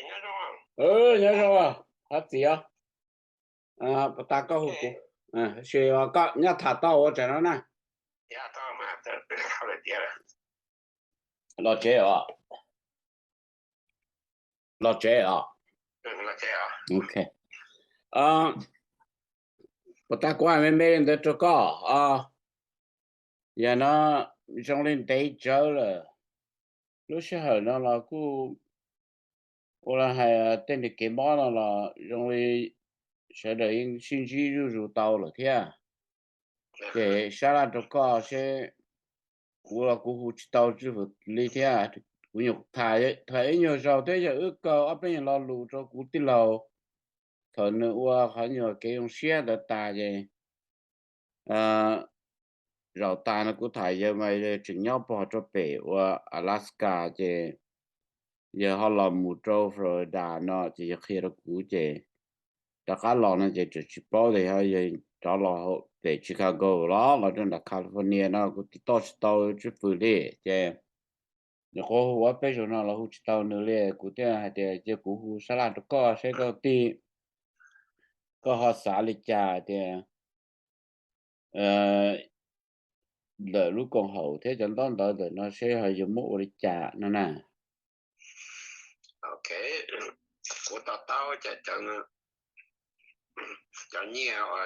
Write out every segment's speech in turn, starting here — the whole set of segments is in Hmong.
Nyob zoo, hab txiv os. Puas tas koj hu kuv? Sis koj nyob tham tau ua tsav no na. Los tsev os. Los tsev os. Ok. Puas tas kuv hais me me li ntawd rau koj? Yog no zoo li ntev tsawv lawm. Lub sij hawm no los kuj ua los hais tej niag kev mob no los zoo li sawv daws yeej sib ntsib zuj zus tau lawm thiab. Ces sab laj rau koj seb, kuv los kuv hu tsis tau tswj fwm li thiab. Kuv nyuam tham, tham ib nyuag zaus thiab yog wb kaw ob peb nyuag lo lus rau kuv tij laug thaum nws ua qhov nyuag kev zoo siab ntawd tas ces zaum tas no kuv tham yawg mas yawg tseem nyob pog rau pem ua Alaska ces yawg ho los mus rau Florida no ces yawg qhia rau kuv ces rov qab los no ces tseem tsis paub tias yog yawg rov los pem Chicago los los rau nram California no kuv tiv toj tsis tau tswj fwm li ces nyuam qhuav hu ob peb zaug no los hu tsis tau nws li. Kuv thiaj hais tias cia kuv hu sab laj rau koj seb koj tij, koj ho xav li cas tias ntawm lub koom haum thiab cov ntaub ntawv ntawm no seb ho yuav muab ua li cas no na. Ok, kuv to taub cov nyiaj ua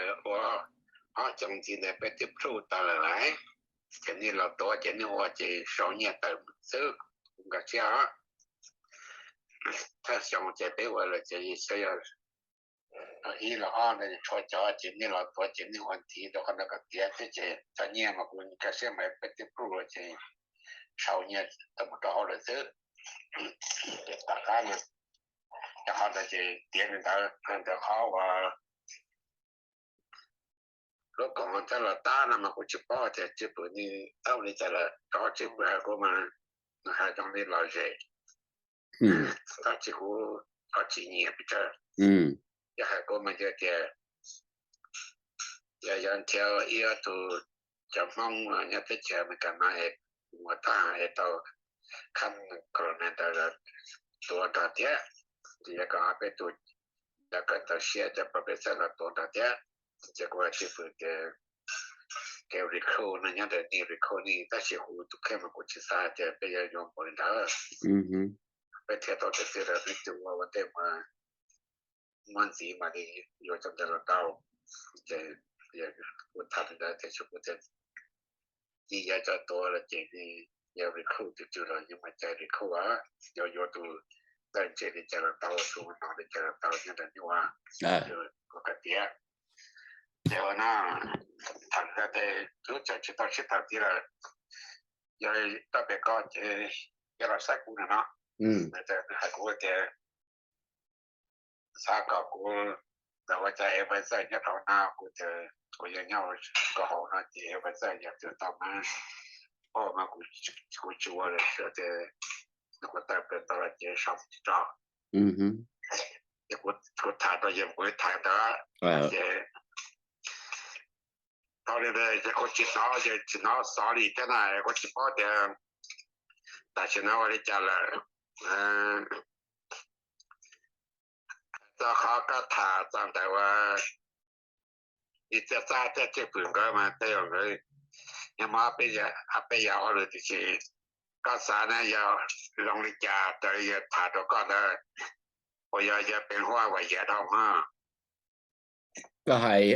ob xyoo ntxiv ntawd peb twb proof tau lawm lauj. Ces nej los tuav ces nej ua ces sau nyiaj tawm xwb, kuv nkag siab os. Thawj xyoo ces peb ua lawm ces xyov yog ib los ob ntawd tshuav cov ces nej los tuav ces nej ua ntxiv rau qhov ntawd kom tiav thiab ces cov nyiaj mas kuv nkag siab mas peb twb proof lawm ces sau nyiaj tawm mus rau hauv lawm xwb. Ces tom qab no, cov qhov ntawd ces tiav li ntawd, ntawd qhov uas lub koom haum thiab los tab no mas kuv tsis paub tias tswj fwm nej tab ua li cas lawm, rau qhov tswj fwm hais kuv mas nws hais zoo li lom zem, tab sis kuv ho tsis nyiam pes tsawg. Yog hais kuv mas yog tias yog yuav nrhiav ib ob tug cov Hmoob nyob teb chaws Amelikas no es mus tab es tau khab corona ntawd los tuav nrog thiab, ces yog kom ob peb tug cov kawm ntawv siab cov professor los tuav nrog thiab. Ces kuv hais tswj fwm tias kev recruit no nyob ntawm nej recruit nej, tab sis kuv tus kheej mas kuv tsis xav tias peb yuav yuav npaum li ntawd. Peb thiaj tau tus twg los peb tus ua ua ntej mas muab ntxiv mas li yuav cov ntawd los tau. Ces kuv tham li ntawd tias kuv tias nej yuav cov tuav los ces nej yuav recruit tus twg los yeej mas cai recruit, yuav yuav tus txawj ntse li cas los tau, tus no li cas los tau nyob ntawm nej ua. Kuv hais tias ces ua no, tham li ntawd ces lub tseem tsis tau sib tham ntxiv lawm. Yog tau pem koj ces yog los saib kuv no no, hais kuv tias xav kom kuv ua cov advisor nyob rau no, kuv tias kuv yog nyob koom haum no ces advisor yog tus tau mas, o mas kuv tsis ua lawm tias nws kuv tawm plaws tau los ces sau tsis tso. Ces kuv tham rau yawg kuv tham ntawd ces tau li ntawd ces kuv tsis hnov, yawg tsis hnov xov li thiab na, kuv tsis paub tias tam sim no ua li cas lawm. Txog qhov koj tham txog ntawm ua li txiaj xab thiab tswj fwm nkawd mas tej zaum nkawd nyob muaj ob peb yam hauj lwm tiam sis koj xav na yog zoo li cas raws li yawg tham rau koj ntawd, uas yog yawg peem huaj vam yam dhau no. Koj hais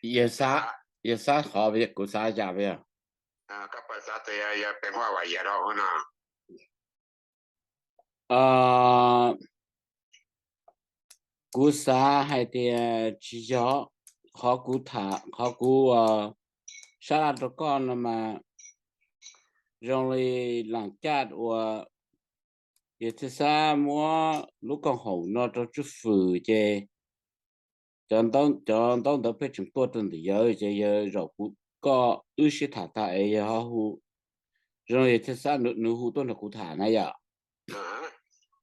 yawg xav, yawg xav qhov kuv xav yam yog koj puas xav tias yawg peem huaj vam yam dhau no? Kuv xav hais tias tsis yog, qhov kuv tham, qhov kuv sab laj rau koj no mas zoo li lam caj uas yawg thiaj xav muab lub koom haum no rau tswj fwm ces cov ntaub ntawv pheej tseem tuaj rau ntawm yawg ces yawg zaum kuv koj wb sib tham tag es yawg ho hu, zoo li yawg thiaj xav nws hu tuaj nrog kuv tham na yom.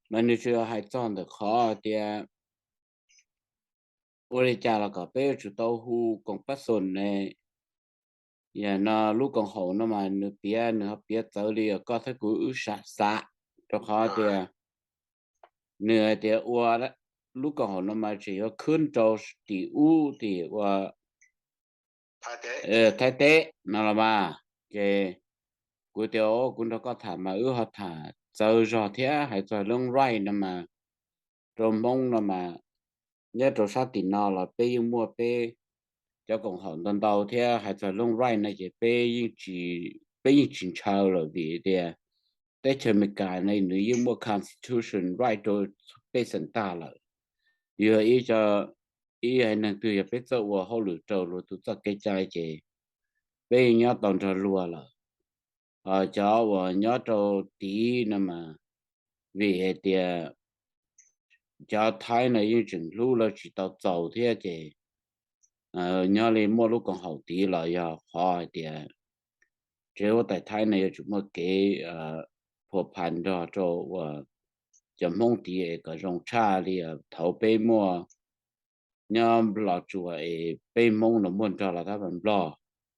Mas nws tsuas hais txog ntawm qhov tias ua li cas los kom peb yuav tsum tau hu koom pab xoom ne. Yam no lub koom haum no mas nws piav, nws ho piav txawv li koj thiab kuv wb xav. rau qhov tias nws hais tias ua lub koom haum no mas tseem yuav khwb rau tim ub tim ua Thaib teb no los mas. Ces kuv tias kuv nrog koj tham mas wb ho tham txawv zog thiab, hais txog lub right no mas rau Hmoob no mas nyob rau sab tim no los peb yeej muaj peb cov koom haum ntau ntau thiab, hais txog lub right no ces peb yeej tsis ntshaw lawm vim tias teb chaws Amelikas no nws yeej muaj constitution right rau pej xeem tag lawm. Yog ib, ib haiv neeg twg yog peb txawj ua hauj lwm rau luag tus txoj kev cai ces peb yeej nyob tau nrog luag lawm. Cov uas nyob rau tid no mas vim hais tias cov Thaib no yeej tseem hlub lawv tsis tau txaus thiab ces nyob li muaj lub koom haum tid los yog qhov hais tias tsev huab tais Thaib no yuav tsum muaj kev phua phas nrog rau uas cov Hmoob tid es kom zoo tshaj li thaum peb muaj nyob Nplog tsuas es peb Hmoob no muaj nrog los tab mas Nplog,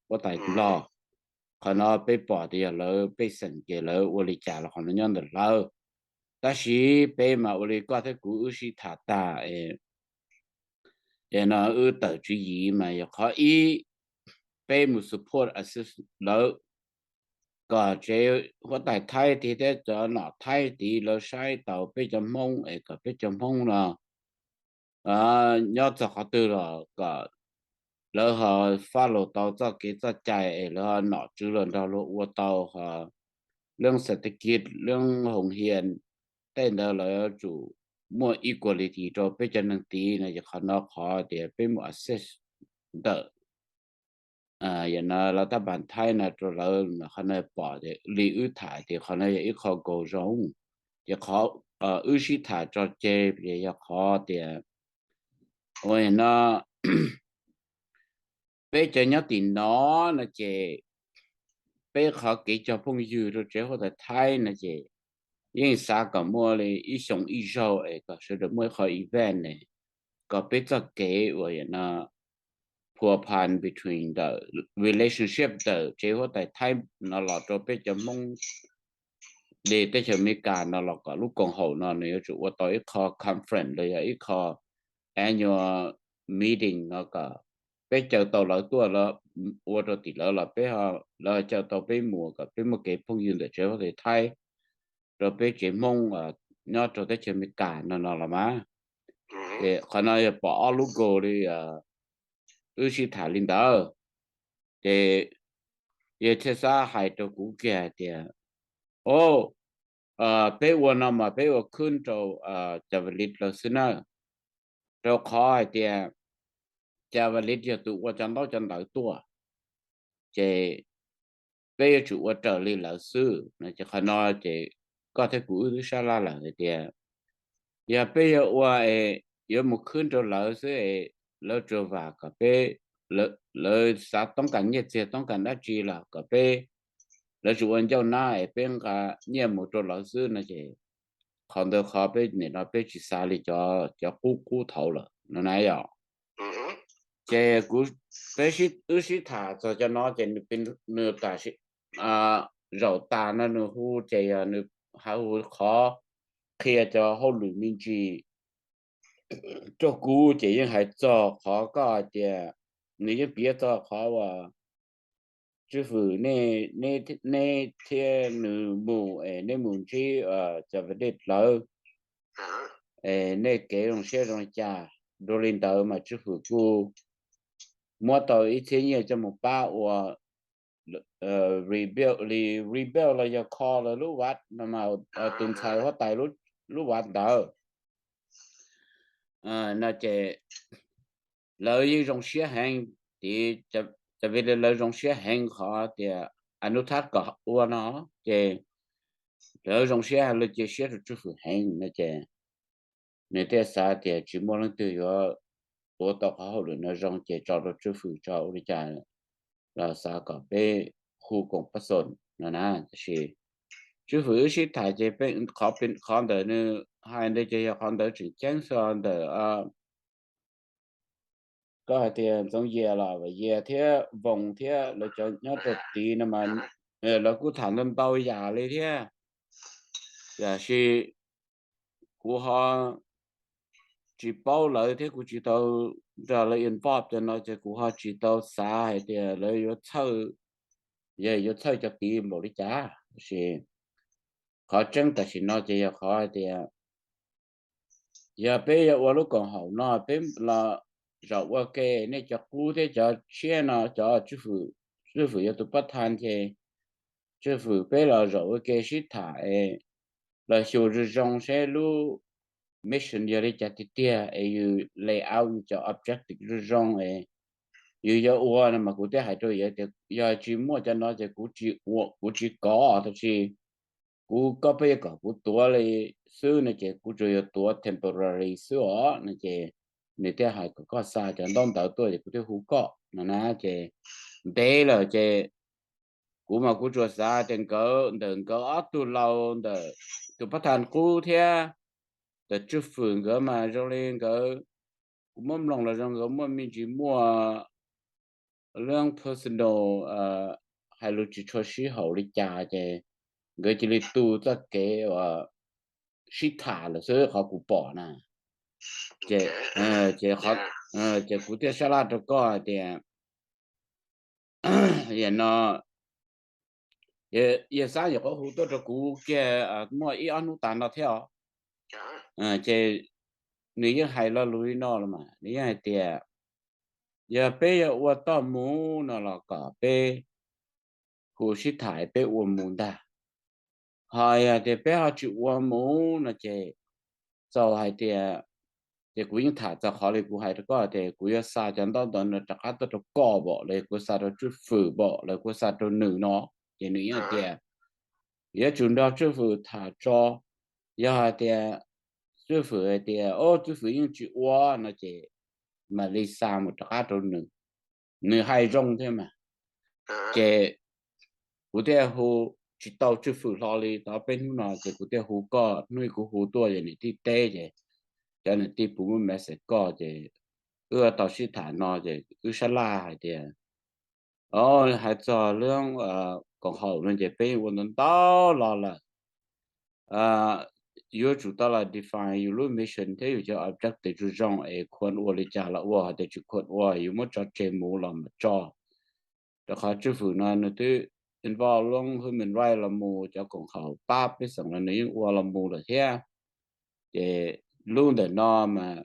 huab tais Nplog. Qhov no peb pom tias yog lawv pej xeem ces lawv ua li cas los qhov no nyob ntawm lawv. Tab sis peb mas ua li koj thiab kuv wb sib tham tag es no wb tawm tswv yim mas yog qhov ib, peb mus support assist lawv kom tsev huab tais Thaib tid thiab cov nom Thaib tid lawv saib taus peb cov Hmoob es kom peb cov Hmoob no nyob txog qhov twg los kom lawv ho follow tau txoj kev txoj cai es lawv ho nom tswv los nrog luag ua tau ho lub xas tas kis lub hoos hias tej ntawd lawv yuav tsum muaj equality rau peb cov neeg tid no ces qhov no qhov tias peb mus assist ntawm yam no lawv tab pas Thaib no rau lawv mas qhov no pom li wb tham tias qhov no yog ib qho goal zoo. Ces qhov wb sib tham tso tseg ces yog qhov tias ua no peb cov nyob tim no no ces peb qhov kev cog phooj ywg rau tsev huab tais Thaib no ces yeej xav kom muaj li ib xyoo ib zaug es kom sawv daws muaj ib qho event ne, kom peb txoj kev uas yam no phua phas between the relationship ntawm tsev huab tais Thaib no los rau peb cov Hmoob li teb chaws Amelikas no los kom lub koom haum no nws yuav tsum ua tau ib qho conference los yog ib qho annual meeting no kom peb caw tau lawv tuaj ua rau tim lawv los peb, lawv caw tau peb mus kom peb muaj kev phooj ywg ntawm tsev huab tais Thaib rau peb tsev Hmoob nyob rau teb chaws Amelikas no no los mas. Ces qhov no yog pom ob lub goal li wb sib tham li ntawd. Ces yawg thiaj xav hais rau kuv kiag hais tias, o, peb ua no mas peb ua khwb rau cov Valid lawv xwb na, rau qhov hais tias cov Valid yog tus ua cov ntaub cov ntawv tuaj, ces peb yuav tsum ua raws li lawv xwb no. Ces qhov no ces koj thiab kuv wb twb sab laj lawm hais tias yog peb yuav ua es yuav mus khwb rau lawv xwb es lawv tsuas vam kom peb, lawv xav toob kas nyiaj txiag toob kas dab tsi los kom peb, lawv tsuas ua ncauj nab es peb nqa nyiaj mus rau lawv xwb no ces qhov ntawd qhov peb nim no peb tsis xav li cov qub qub thaud lawm no na yom. Ces kuv, peb wb sib tham txog cov no ces nws tam sim zaum tas no nws hu ces yog nws hais hu qhov qhia cov hauj lwm me ntsis rau kuv ces yeej hais txog qhov koj hais tias nws yeej piav txog qhov uas tswj hwm neb thiab nws mus es neb mus ntsib cov Valid lawv es nej kev zoo siab zoo li cas. Dua li ntawd mas tswj hwm kuj muab tau ib txhiab nyiaj coj mus pab ua rebuild li, rebuild los yog kho lawv lub vaj no mas tus ntxhais huab tais lub vaj ntawd no ces lawv yeej zoo siab heev. Tiv, cov Valid lawv zoo siab heev qhov tias Anuthak kom ua no ces lawv zoo siab, lawv cia siab rau tswj hwm heev no ces nws thiaj xav tias tsis muaj leej twg yuav ua tau qhov hauj lwm no zoo ces tso rau tswj hwm tso ua li cas los xav kom peb hu koom pab xoom no na. Tab sis tswj hwm wb sib tham ces qhov ntawm nws hais ntawd ces yog qhov ntawd tseem ceeb xwb ntawm koj hais tias Ntxoov Yias los Vam Yias thiab Voos thiab lawv cov nyob rau tid no mas lawv kuj tham ntau ntau yam li thiab. Tiam sis kuv ho tsis paub lawv thiab kuv tsis tau nrog lawv involve cov no ces kuv ho tsis tau xav hais tias lawv yuav txhawj, yog yuav txhawj cov tid npaum li cas. Tab sis qhov tseeb tam sim no ces yog qhov hais tias yog peb yuav ua lub koom haum no peb los zaum ua ke, nej cov qub thiab cov tshiab no cov tswj fwm, tswj fwm yog tus pab thaj ces tswj fwm peb los zaum ua ke sib tham es los xyuas zoo zoo seb lub mission yog li cas tiag tiag es yus lay out yus cov objective zoo zoo es yus yuav ua no mas kuv thiaj hais rau yus tias yog tsis muaj cov no ces kuv tsis ua, kuv tsis kov, tab sis kuv, koj pheej yuav kom kuv tuav li xwb no ces kuv tsuas yuav tuav temporary xwb os no ces nws thiaj hais kom koj xa cov ntaub ntawv tuaj ces kuv thiaj hu koj no na. Ces ntev lawm ces kuv mas kuv tsuas xav tias nkawd, ntawm nkawd ob tug laus ntawm tus pab thaj qub thiab ntawm tswj fwm nkawd mas zoo li nkawd, kuv muab mloog los zoo nkawd muaj me ntsis muaj lub personal, hais lus tsis tshua sib haum li cas ces nkawd cia li tu txoj kev uas sib tham lawm xwb qhov kuv pom na. Ces, ces, ces kuv thiaj sab laj rau koj hais tias yam no, yawg Xab nyuam qhuav hu tuaj rau kuv kiag muaj ib ob hnub tas no thiab os. Ces nws yeej hais lo lus li no los mas nws yeej hais tias yog peb yuav ua toj mus no los kom peb hu sib tham peb ua mus ntag. Ho yog tias peb ho tsis ua mus no ces txaus hais tias, ces kuv yeej tham txog qhov li kuv hais rau koj tias kuv yuav xa cov ntaub ntawv no rov qab tuaj rau koj npaum los kuv xa rau tswj fwm npaum los kuv xa rau nws no, ces nws yeej hais tias yuav tsum nrog tswj fwm tham tso. Yog hais tias tswj fwm hais tias o tswj fwm yeej tsis ua no ces mam li xa mus rov qab rau nws, nws hais zoo thiab mas. Ces kuv thiaj hu tsis tau tswj fwm hlo li tau peb hnub no ces kuv thiaj hu koj, hnub kuv hu tuaj ces nws thiaj teb ces cov nws thiaj pub message koj ces wb tau sib tham no ces wb sab laj hais tias o, hais txog lub koom haum no ces peb ua ntau ntau los lawm. Yuav tsum tau los define yus lub mission thiab yus cov objective zoo zoo es khuam ua li cas los ua, hos tias tsis khuam ua yus muab tso tseg mus los mas tso. Rau qhov tswj fwm no nws twb involve lub human right los mus, cov koom haum pab pej xeem los nws yeej ua los mus lawm thiab. Ces lub ntawm no mas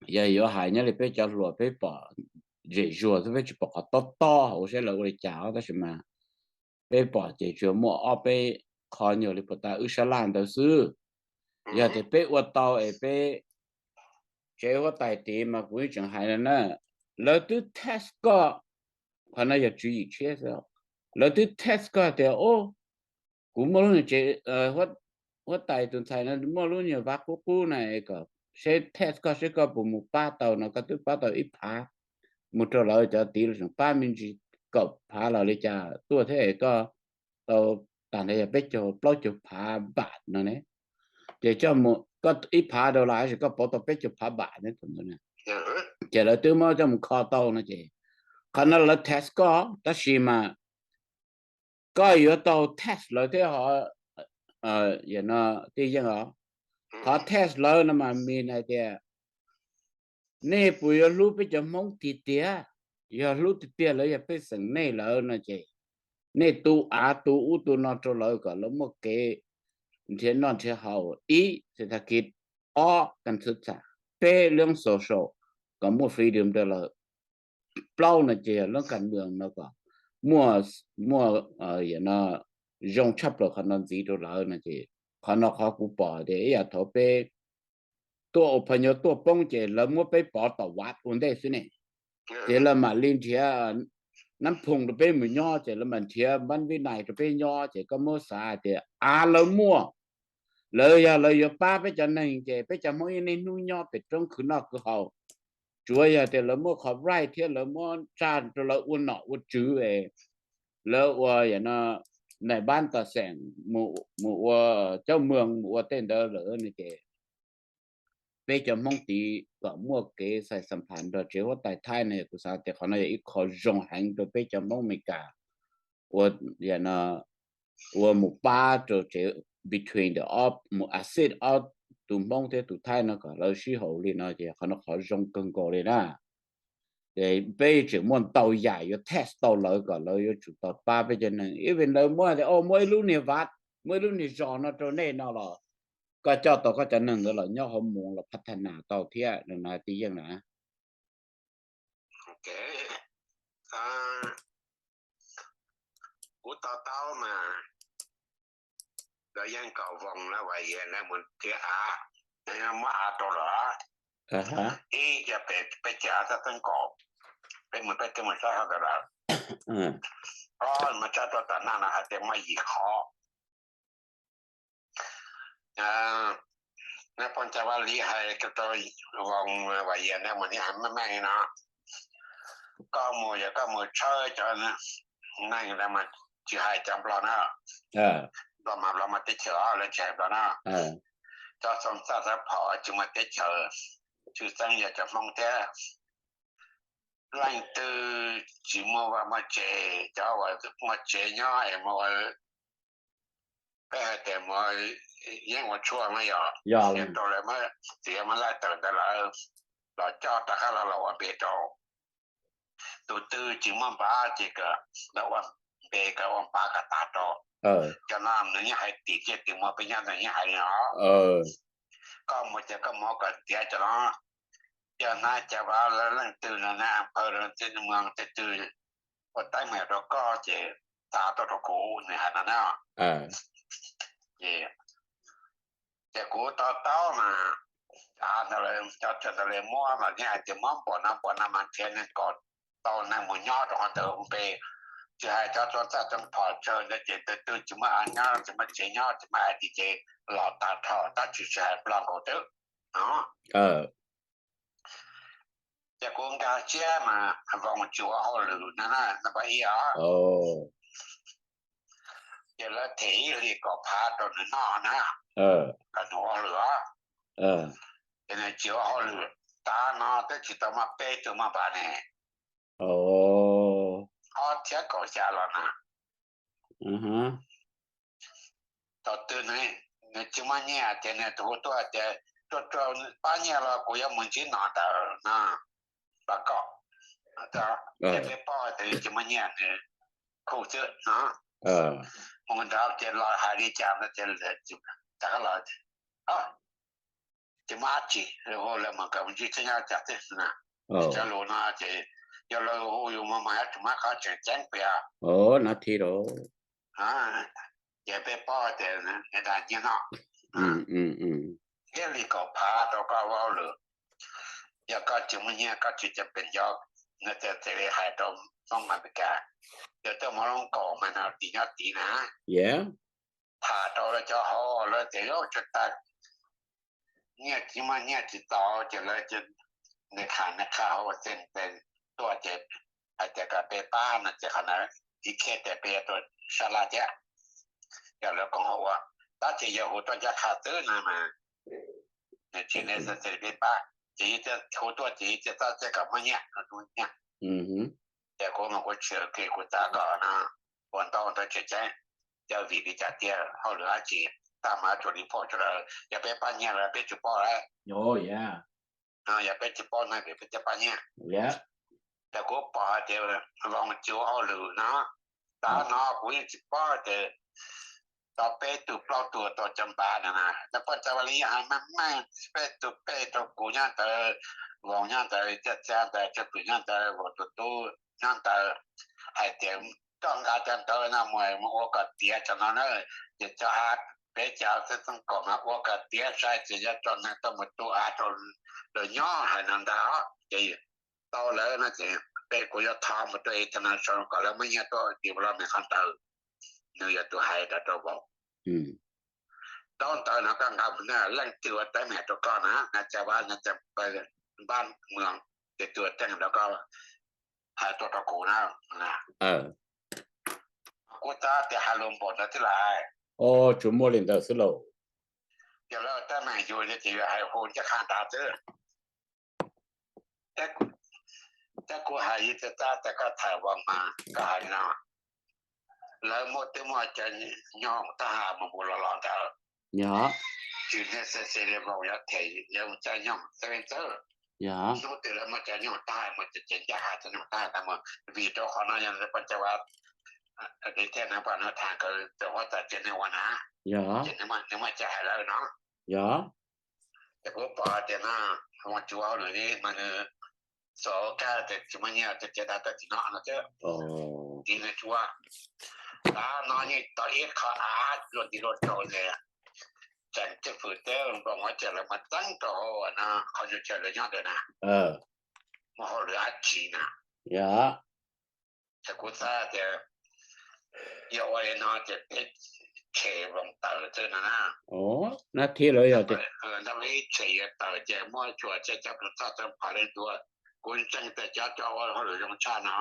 yog yuav hais nyob li peb cov hluas peb pom zem zuag xwb, peb tsis pom qhov tob tob hauv saib lawv ua li cas os, tab sis mas peb pom ces tsuas muaj ob peb qho nyuag li puas tas wb sab laj ntawd xwb. Yog tias peb ua tau es peb tsev huab tais tid mas kuv yeej tseem hais no na, lawv twb test koj, qhov no yog tswv yim tshiab xwb, lawv twb test koj tias o, kuv muaj lub nyuag tsev, huab tais tus ntxhais no muaj lub nyuag vaj qub qub na, kom seb test koj seb koj puas mus pab tau no, koj twb pab tau ib phav, mus rau lawv cov tid los tseem pab me ntsis kaum phav los li cas tuaj thiab, koj tau tag nrho yog peb caug plaub caug phav npam no ne. Ces koj ib phav dollar tab sis koj pauv tau peb caug phav npam ne. Ces lawv twb muab coj mus kho tau no ces qhov no lawv test koj, tab sis mas koj yuav tau test lawv thiab ho, yam no tij yeej os, qhov test lawv no mas mean hais tias nej puas yuav hlub peb cov Hmoob tiag tiag. Yog hlub tiag tiag lawv yog pej xeem nej lawm no ces nej tu av tu ub tu no rau lawv kom lawv muaj kev nrhiav noj nrhiav haus, ib, xes tha kiv, ob, kan xwb txam, peb, lub social, kom muaj freedom rau lawv, plaub no ces yog lub kas mws no kom muaj, muaj, yam no zoo tshaj plaws qhov no ntxiv rau lawv no ces qhov no qhov kuv pom tias ib yam thaum peb tuaj ua phaj nyuv tuaj poob ces lawv muab peb pov tom vaj ua ntej xwb ne. Ces lawv mam li nrhiav nab phoom rau peb mus nyob, ces lawv mam nrhiav npab vib nais rau peb nyob, ces koj muab xav hais tias av lawv muaj, lawv yog lawv yuav pab peb cov neeg ces peb cov Hmoob yeej niaj hnub nyob pem roob khwv noj khwv haus. Tsuav yog tias lawv muab qhov right thiab lawv muab tsa rau lawv ua nom ua tswv es lawv ua yam no nais npab tom xeem, mus ua cauj moos, mus ua tej ntawd lawm no ces peb cov Hmoob tid kom muaj kev xais xam phas nrog tsev huab tais Thaib no, kuv xav tias qhov no yog ib qho zoo heev rau peb cov Hmoob Amelikas ua, yam no, ua mus pab rau tsev between the ob, mus assist ob tug Hmoob thiab tus Thaib no kom lawv sib haum li no ces qhov no qhov zoo kawg nkaus li na. Ces peb tseem muaj ntau yam yuav test tau lawv kom lawv yuav tsum tau pab peb cov neeg. Ib vim lawv muab tias, o, muaj ib lub niag vaj, muaj ib lub niag zos no rau nej no los koj coj tau koj cov neeg ntawd los nyob hauv mus los phav thas nas tau thiab no na tij Yeej na. Kuv to taub mas lawv yeej kom Voos lawv Vas Yias lawv mus thiab av, muab av rau lawm. Ib yog peb, peb cov xab teeb kaum, peb mus peb twb mus saib hauv ntawd lawm. Ob, mus saib rau tom naj no hais tias muaj yim qhov. Neb phooj ywg Vaj Lis hais rau Voos Vas Yias nej mus neb hais meej meej no, koj mus yog koj mus tshawb cov neeg mas tsis hais cov Nplog na, Nplog mas Nplog mas teb chaws lawv tsis hais Nplog na. Cov xoo txaj xab phom tsis muaj teb chaws, tshwj xeeb yog cov Hmoob thiab. Leej twg tsis muaj vaj muaj tsev, cov uas muaj tsev nyob es mus, peb hais tias mus yeeb ua tshuaj no yog, yog rau lawv muab txiav muab laij tawm ntawd lawm los coj rov qab los los ua npe rau. Tus twg tsis muaj npav ces kom lawv ua npe kom ua npav kom tas rau. Cov no nws yeej hais tim tiaj tim muag peb nyob ntawd yeej hais li no. Koj mus ces koj mus kom tiav cov no, yog nab cas vaj lawv leej twg no na, phaw lawv tej mus tej twg ua teeb meem rau koj ces tas tuaj rau kuv, nws hais no na. Ces kuv to taub mas, cov cov ntawd lawv muab mas yeej hais tias muab npaum no npaum no mas nrhiav neeg kom tau neeg mus nyob rau qhov ntawd ua npe. Tsis hais cov xoo txaj xoo phom tsawg ntawd ces tus twg tsis muaj av nyob, tsis muaj tsev nyob, tsis muaj av tim ces los tas dhau, tab sis tsis hais Nplog nkaus twb no. Ces kuv nkag siab mas Voos tsis ua hauj lwm no na, no pab ib os. Ces lawv them ib hlis kaum phav rau nws noj na, kom nws ua hauj lwm os. Ces nws tsis ua hauj lwm, tav no twb tsis tau muaj peb tug muaj npav ne, ob txhiab kaum xya los na. Thaum twg nws tsis muaj nyiaj ces nws tus hu tuaj tias, tuaj tuaj pab nyiaj los kuv yuav mus ntsib no ntawd no, pab koj. Ces peb paub tias nws tsis muaj nyiaj nws khu xwb no. Mus nrad ces los hais li cas no ces rov qab los, tsis muaj dab tsi, hu lawv mus kom ntsib thiab nyob cas xwb na. Cov lus no ces yog lawv hu yus mus mas yuav tsum muaj qhov tseem ceeb pes no thiab. Ces peb paub tias nws dag nyiaj no, ib hlis kaum phav rau koj ua hauj lwm. Yog koj tsis muaj nyiaj koj tsis cam pes nco, nws txawm txawm li hais rau Hmoob Amelikas, yog tuaj mus loo kaum mas no tim nyob tid na. Tham rau lawv cov hauv lawv tias yuav tsum tag, nyiaj tsis muaj nyiaj tsis tau ces lawv nws qha nws qha hauv xeem tuaj ces hais tias kom peb pab no ces qhov ntawd ib khiav tias peb yuav tuaj sab laj thiab, yog lawv koom haum ua. Tab sis yog hu tuaj ncaj qha xwb no mas nws tsis necessary peb pab, ces hu tuaj ces yus txiaj txob txiaj kom muaj nyiaj no, nyiaj. Ces kuv mas kuv tsis, kuv xav kom no ua ntau ntawd tseem ceeb, yog vim li cas tiag hauj lwm dab tsi, tag mas tsuas li pom tsuas lawm, yog peb pab nyiaj lawm peb tsis paub lawm. Yog peb tsis paub no vim peb thiaj pab nyiaj. Ces kuv pom hais tias Voos tsis ua hauj lwm no, tav no kuv yeej tsis paub tias tau peb tug plaub tug tau cov npav no na, nws poj cov vaj li yeej hais meej meej peb tug peb rau kuv nyob ntawd, Voos nyob ntawd, Caj Txia ntawd, Tswv Pwm nyob ntawd, Voos tus tub nyob ntawd, hais tias koj nqa cov ntawv no mus mus ua kom tiav cov no na, ces cov av peb cov xeeb txheej kaum no ua kom tiav sai ces yuav rau neeg tuaj mus tu av rau lawv nyob hais no ntag. Ces tau lawm no ces peb kuv yuav thov mus rau international kom lawv muab nyiaj tuaj development qhov ntawd. Nws yog tus hais ntawd rau Voos. Tau ntawd no koj nqa mus na, leej twg ua teeb meem rau koj na, na cas vaj na cas npab mus, ces tus ua teeb rau koj hais tuaj rau kuv na. Kuv xav tias hais lus npaum ntawd xwb lawm. Tsuas muaj li ntawd xwb lauj. Yog lawv teeb meem yus ces yus hais hu ncaj qha nrad xwb. Tab kuv hais yus txawj tab tas koj tham Voos mas koj hais li no, lawv muaj twb muaj cov nyooj hoom tab has mus mus los los ntawd, tsis necessarily yuav them yog cov nyooj hoom txawb txawb. Hnub twg lawv muaj cov nyooj hoom tab has mus ces ncaj qha cov nyooj hoom tab has mus, vim rau qhov no yog pab cov ua li thiaj neeg pab no tham nkawd txawm huab txawm tsev neeg ua na, ces nws muaj cov hais lawv no. Ces kuv pom tias no, ua tsis ua hauj lwm li mas nws xav kab tias tsis muaj nyiaj tias tsev tas tau tsis no no xwb. Tiv nws tsis ua, tab no yeej tau ib qho av luaj nti luaj rau li, tseem cwj pwm teb nploos ua cas lawv mas txeeb rau hauv no qhov ncauj chaw lawv nyob ntawd na, muaj hauj lwm dab tsi na. Ces kuv xav tias yog ua li no ces peb tshem voos tawm xwb no na. Nab thib lawv yog tias ntawm ib tshem yuav tawm ces muab xyuas cov tub txaj txaj phom li ntua, kuv ntseeg tias cov coj ua hauj lwm zoo tshaj no.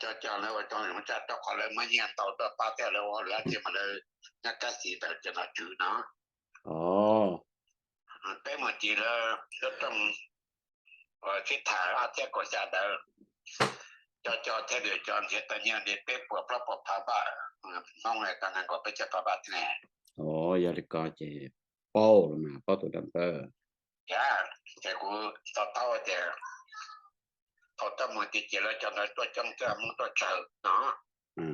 Cov coj lawv ua coj zoo tshaj rau qhov lawv muaj nyiaj ntau tuaj pab thiab lawv ua hauj lwm dab tsi mas lawv nyob kab xis ntawm cov nom tswv no. Peb mus tiv lawv lub rooj sib tham ob txhiab kaum xya ntawd, cov coj thiab lwm cov nrhiav tau nyiaj li peb puas plaub puas phav npaj, Hmoob tau nees nkaum peb caug phav npaj thiab ne. Yog li ko ces paub los mas paub tus dab ntawd. Ces kuv to taub tias thaum tuaj mus tiv ces lawv cov ntawd tuaj coob thiab Hmoob tuaj tsawg no.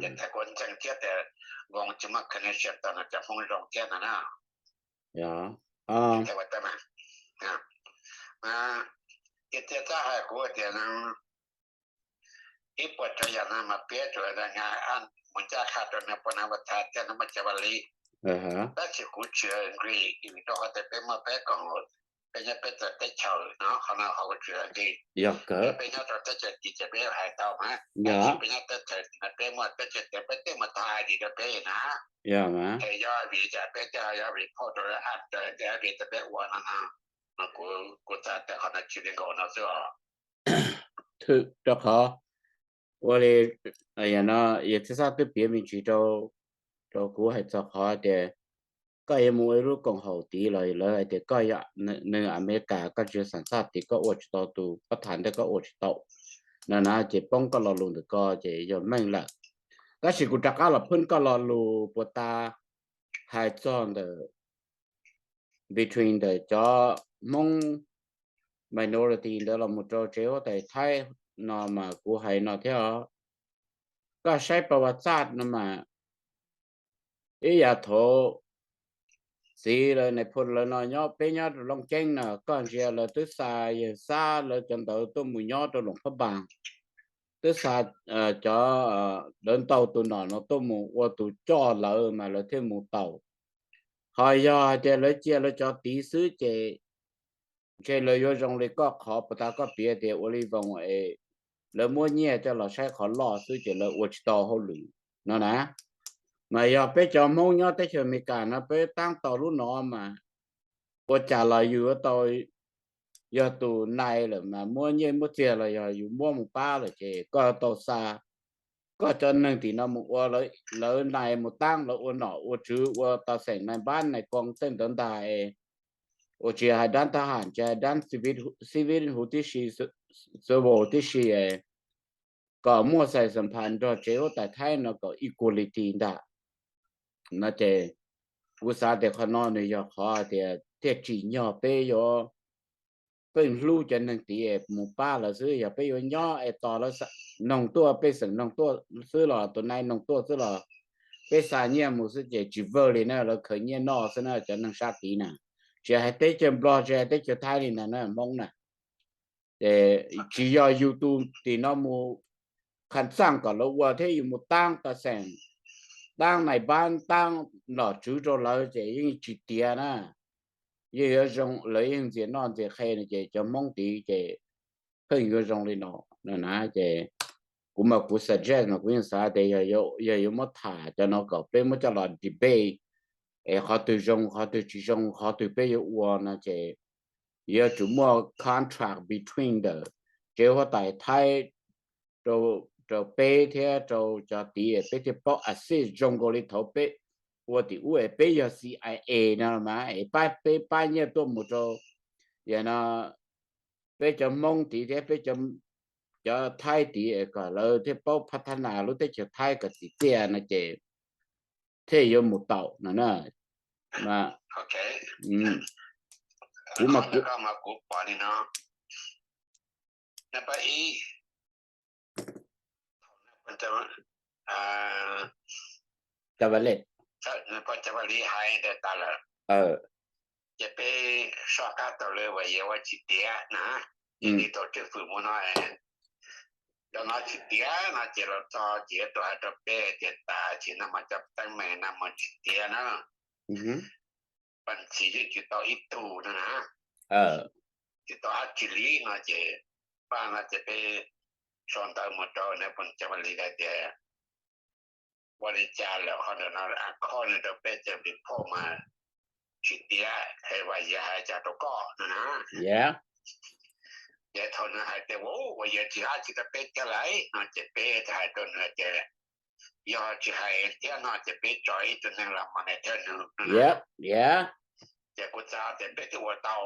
Ces thaum kuv ntseeg thiab tias voos tsis muaj connection tau no cov Hmoob zoo thiab no na. Ces thiaj txawj hais kuv tias ib puas tsav yam no mas piav tsuas mus ncaj qha rau nws puas no ua thav thiab no muaj cov vaj li. Tab sis kuv tsis agree, rau qhov tias peb muaj peb koom haum, peb nyob peb txawv teb chaws no, qhov no qhov kuv tsis agree. Yog peb nyob rau teb chaws tim ces peb hais tau mas, tab sis peb nyob teb chaws tim no peb muaj teb chaws tias peb tej mus tau ID rau peb na. Es yog vim cas peb thiaj yog report rau lawv, tias vim tias peb ua no no, kuv xav tias qhov no tsis li nkaus no xwb os. Rau qhov ua li no, yog txhij xab twb piav me ntsis rau kuv hais txog qhov tias koj yuav mus ua ib lub koom haum tid los lawv hais tias koj yog neeg Amelikas, koj tsis yog xam xaj tid, koj ua tsis tau tus pab tham ntawd, koj ua tsis tau no na, ces poob koj lo lus ntawm ko ces yog meej lawm. Tab sis kuv rov qab los phwb koj lo lus puas tas hais txog ntawm between ntawm cov Hmoob minority ntawd los mus rau tsev huab tais Thaib no mas kuv hais no thiab os. Koj saib pas vas txaj no mas ib yam thaum txiv lawv nais phoo lawv no nyob, peb nyob rau Looj Ceeb no, koj ntsia lawv twb xa yawg Xab lawv cov ntawd tuaj mus nyob rau Loos Phab Npas, twb xa cov, lawv ntaus tus nom no tuaj mus ua tus coj lawv mas lawv thiaj mus tau. Ho yog hais tias lawv cia lawv cov tid xwb ces ntshe lawv yuav zoo li koj qhov puas tas koj piav tias ua li voos es lawv muab nyiaj coj los saib qhov loj xwb ces lawv ua tsis tau hauj lwm no na. Mas yog peb cov Hmoob nyob teb chaws Amelikas no peb taab tau lub no mas ua cas los yus yuav tau, yog tus nais lawm mas muab nyiaj muab txiag los yog yus muab mus pab lawm ces koj tau xa, koj cov neeg tim no mus ua lawv nais mus taab, lawv ua nom ua tswv, ua tau xeem nais npab nais koo tej ntawd ntag es ua tsis hais dab thab ham, tsis hais dab civil huv tib si, civil tib si es kom muaj xais xam phas nrog tsev huab tais Thaib no kom equality ntag no ces kuv xav tias qhov no nws yog qhov tias thiaj tsim nyog peb yuav pheej hlub cov neeg tid es mus pab lawv xwb. Yog peb yuav nyob es tos lawv noog tuaj, pej xeem noog tuaj xwb los tus nais noog tuaj xwb los peb xa nyiaj mus xwb ces tsis vawj li na, lawv khaws nyiaj noj xwb na cov neeg sab tid na. Tsis hais teb chaws Nplog, tsis hais teb chaws Thaib li ntag na, Hmoob na. Ces tsis yog yus tus tim no mus kham txaaj kom lawv ua thiab yus mus taab ta xeem, taab nais npab, taab nom tswv rau lawv ces yeej tsis tiav na. Yeej yuav zoo, lawv yeej ntxias noj ntxias qhe no ces cov Hmoob tid ces pheej yuav zoo li no na ces kuv mas kuv suggest mas kuv yeej xav tias yog yuav muab tham cov no kom peb muab coj los debate es qhov twg zoo qhov twg tsis zoo, qhov twg peb yuav ua no ces yuav tsum muaj contract between the tsev huab tais Thaib rau peb thiab rau cov tid peb thiaj paub assist zoo nkaus li thaum peb ua tim ub es peb yog CIA no mas es pab, peb pab nyiaj tuaj mus rau, yog no peb cov Hmoob tid thiab peb cov cov Thaib tid kom lawv thiaj paub pha thab nas lub teb chaws Thaib kom txim txiaj no ces thiaj yuav mus tau no na. Kuv mas kuv Cavalier, Cavalier hais ntawd tas lawm, ces peb soj qab tau lawv uas yog ua tsis tiav na, ces li tau Tswv Fwm mus no, cov no tsis tiav no ces los txog ces yuav tau hais rau peb tias tas tsis no mas cov teeb meem no mas tsis tiav na. Paj Ntxhi yeej tsis tau ib tug no na, tsis tau dab tsi li no ces, paj no ces peb sau ntawv mus rau nws poj Cavalier hais tias ua li cas lawm qhov ntawm no, a khob nws rau peb ces report mas tsis tiav, es uas yog hais cas rau koj no na. Ces thaum nws hais tias ua yog tsis dab tsi rau peb tiag lawm no ces peb hais rau nws tias yog tsis hais thiab no ces peb tso ib tug neeg los monitor nws no na. Ces kuv xav tias peb twb ua tau,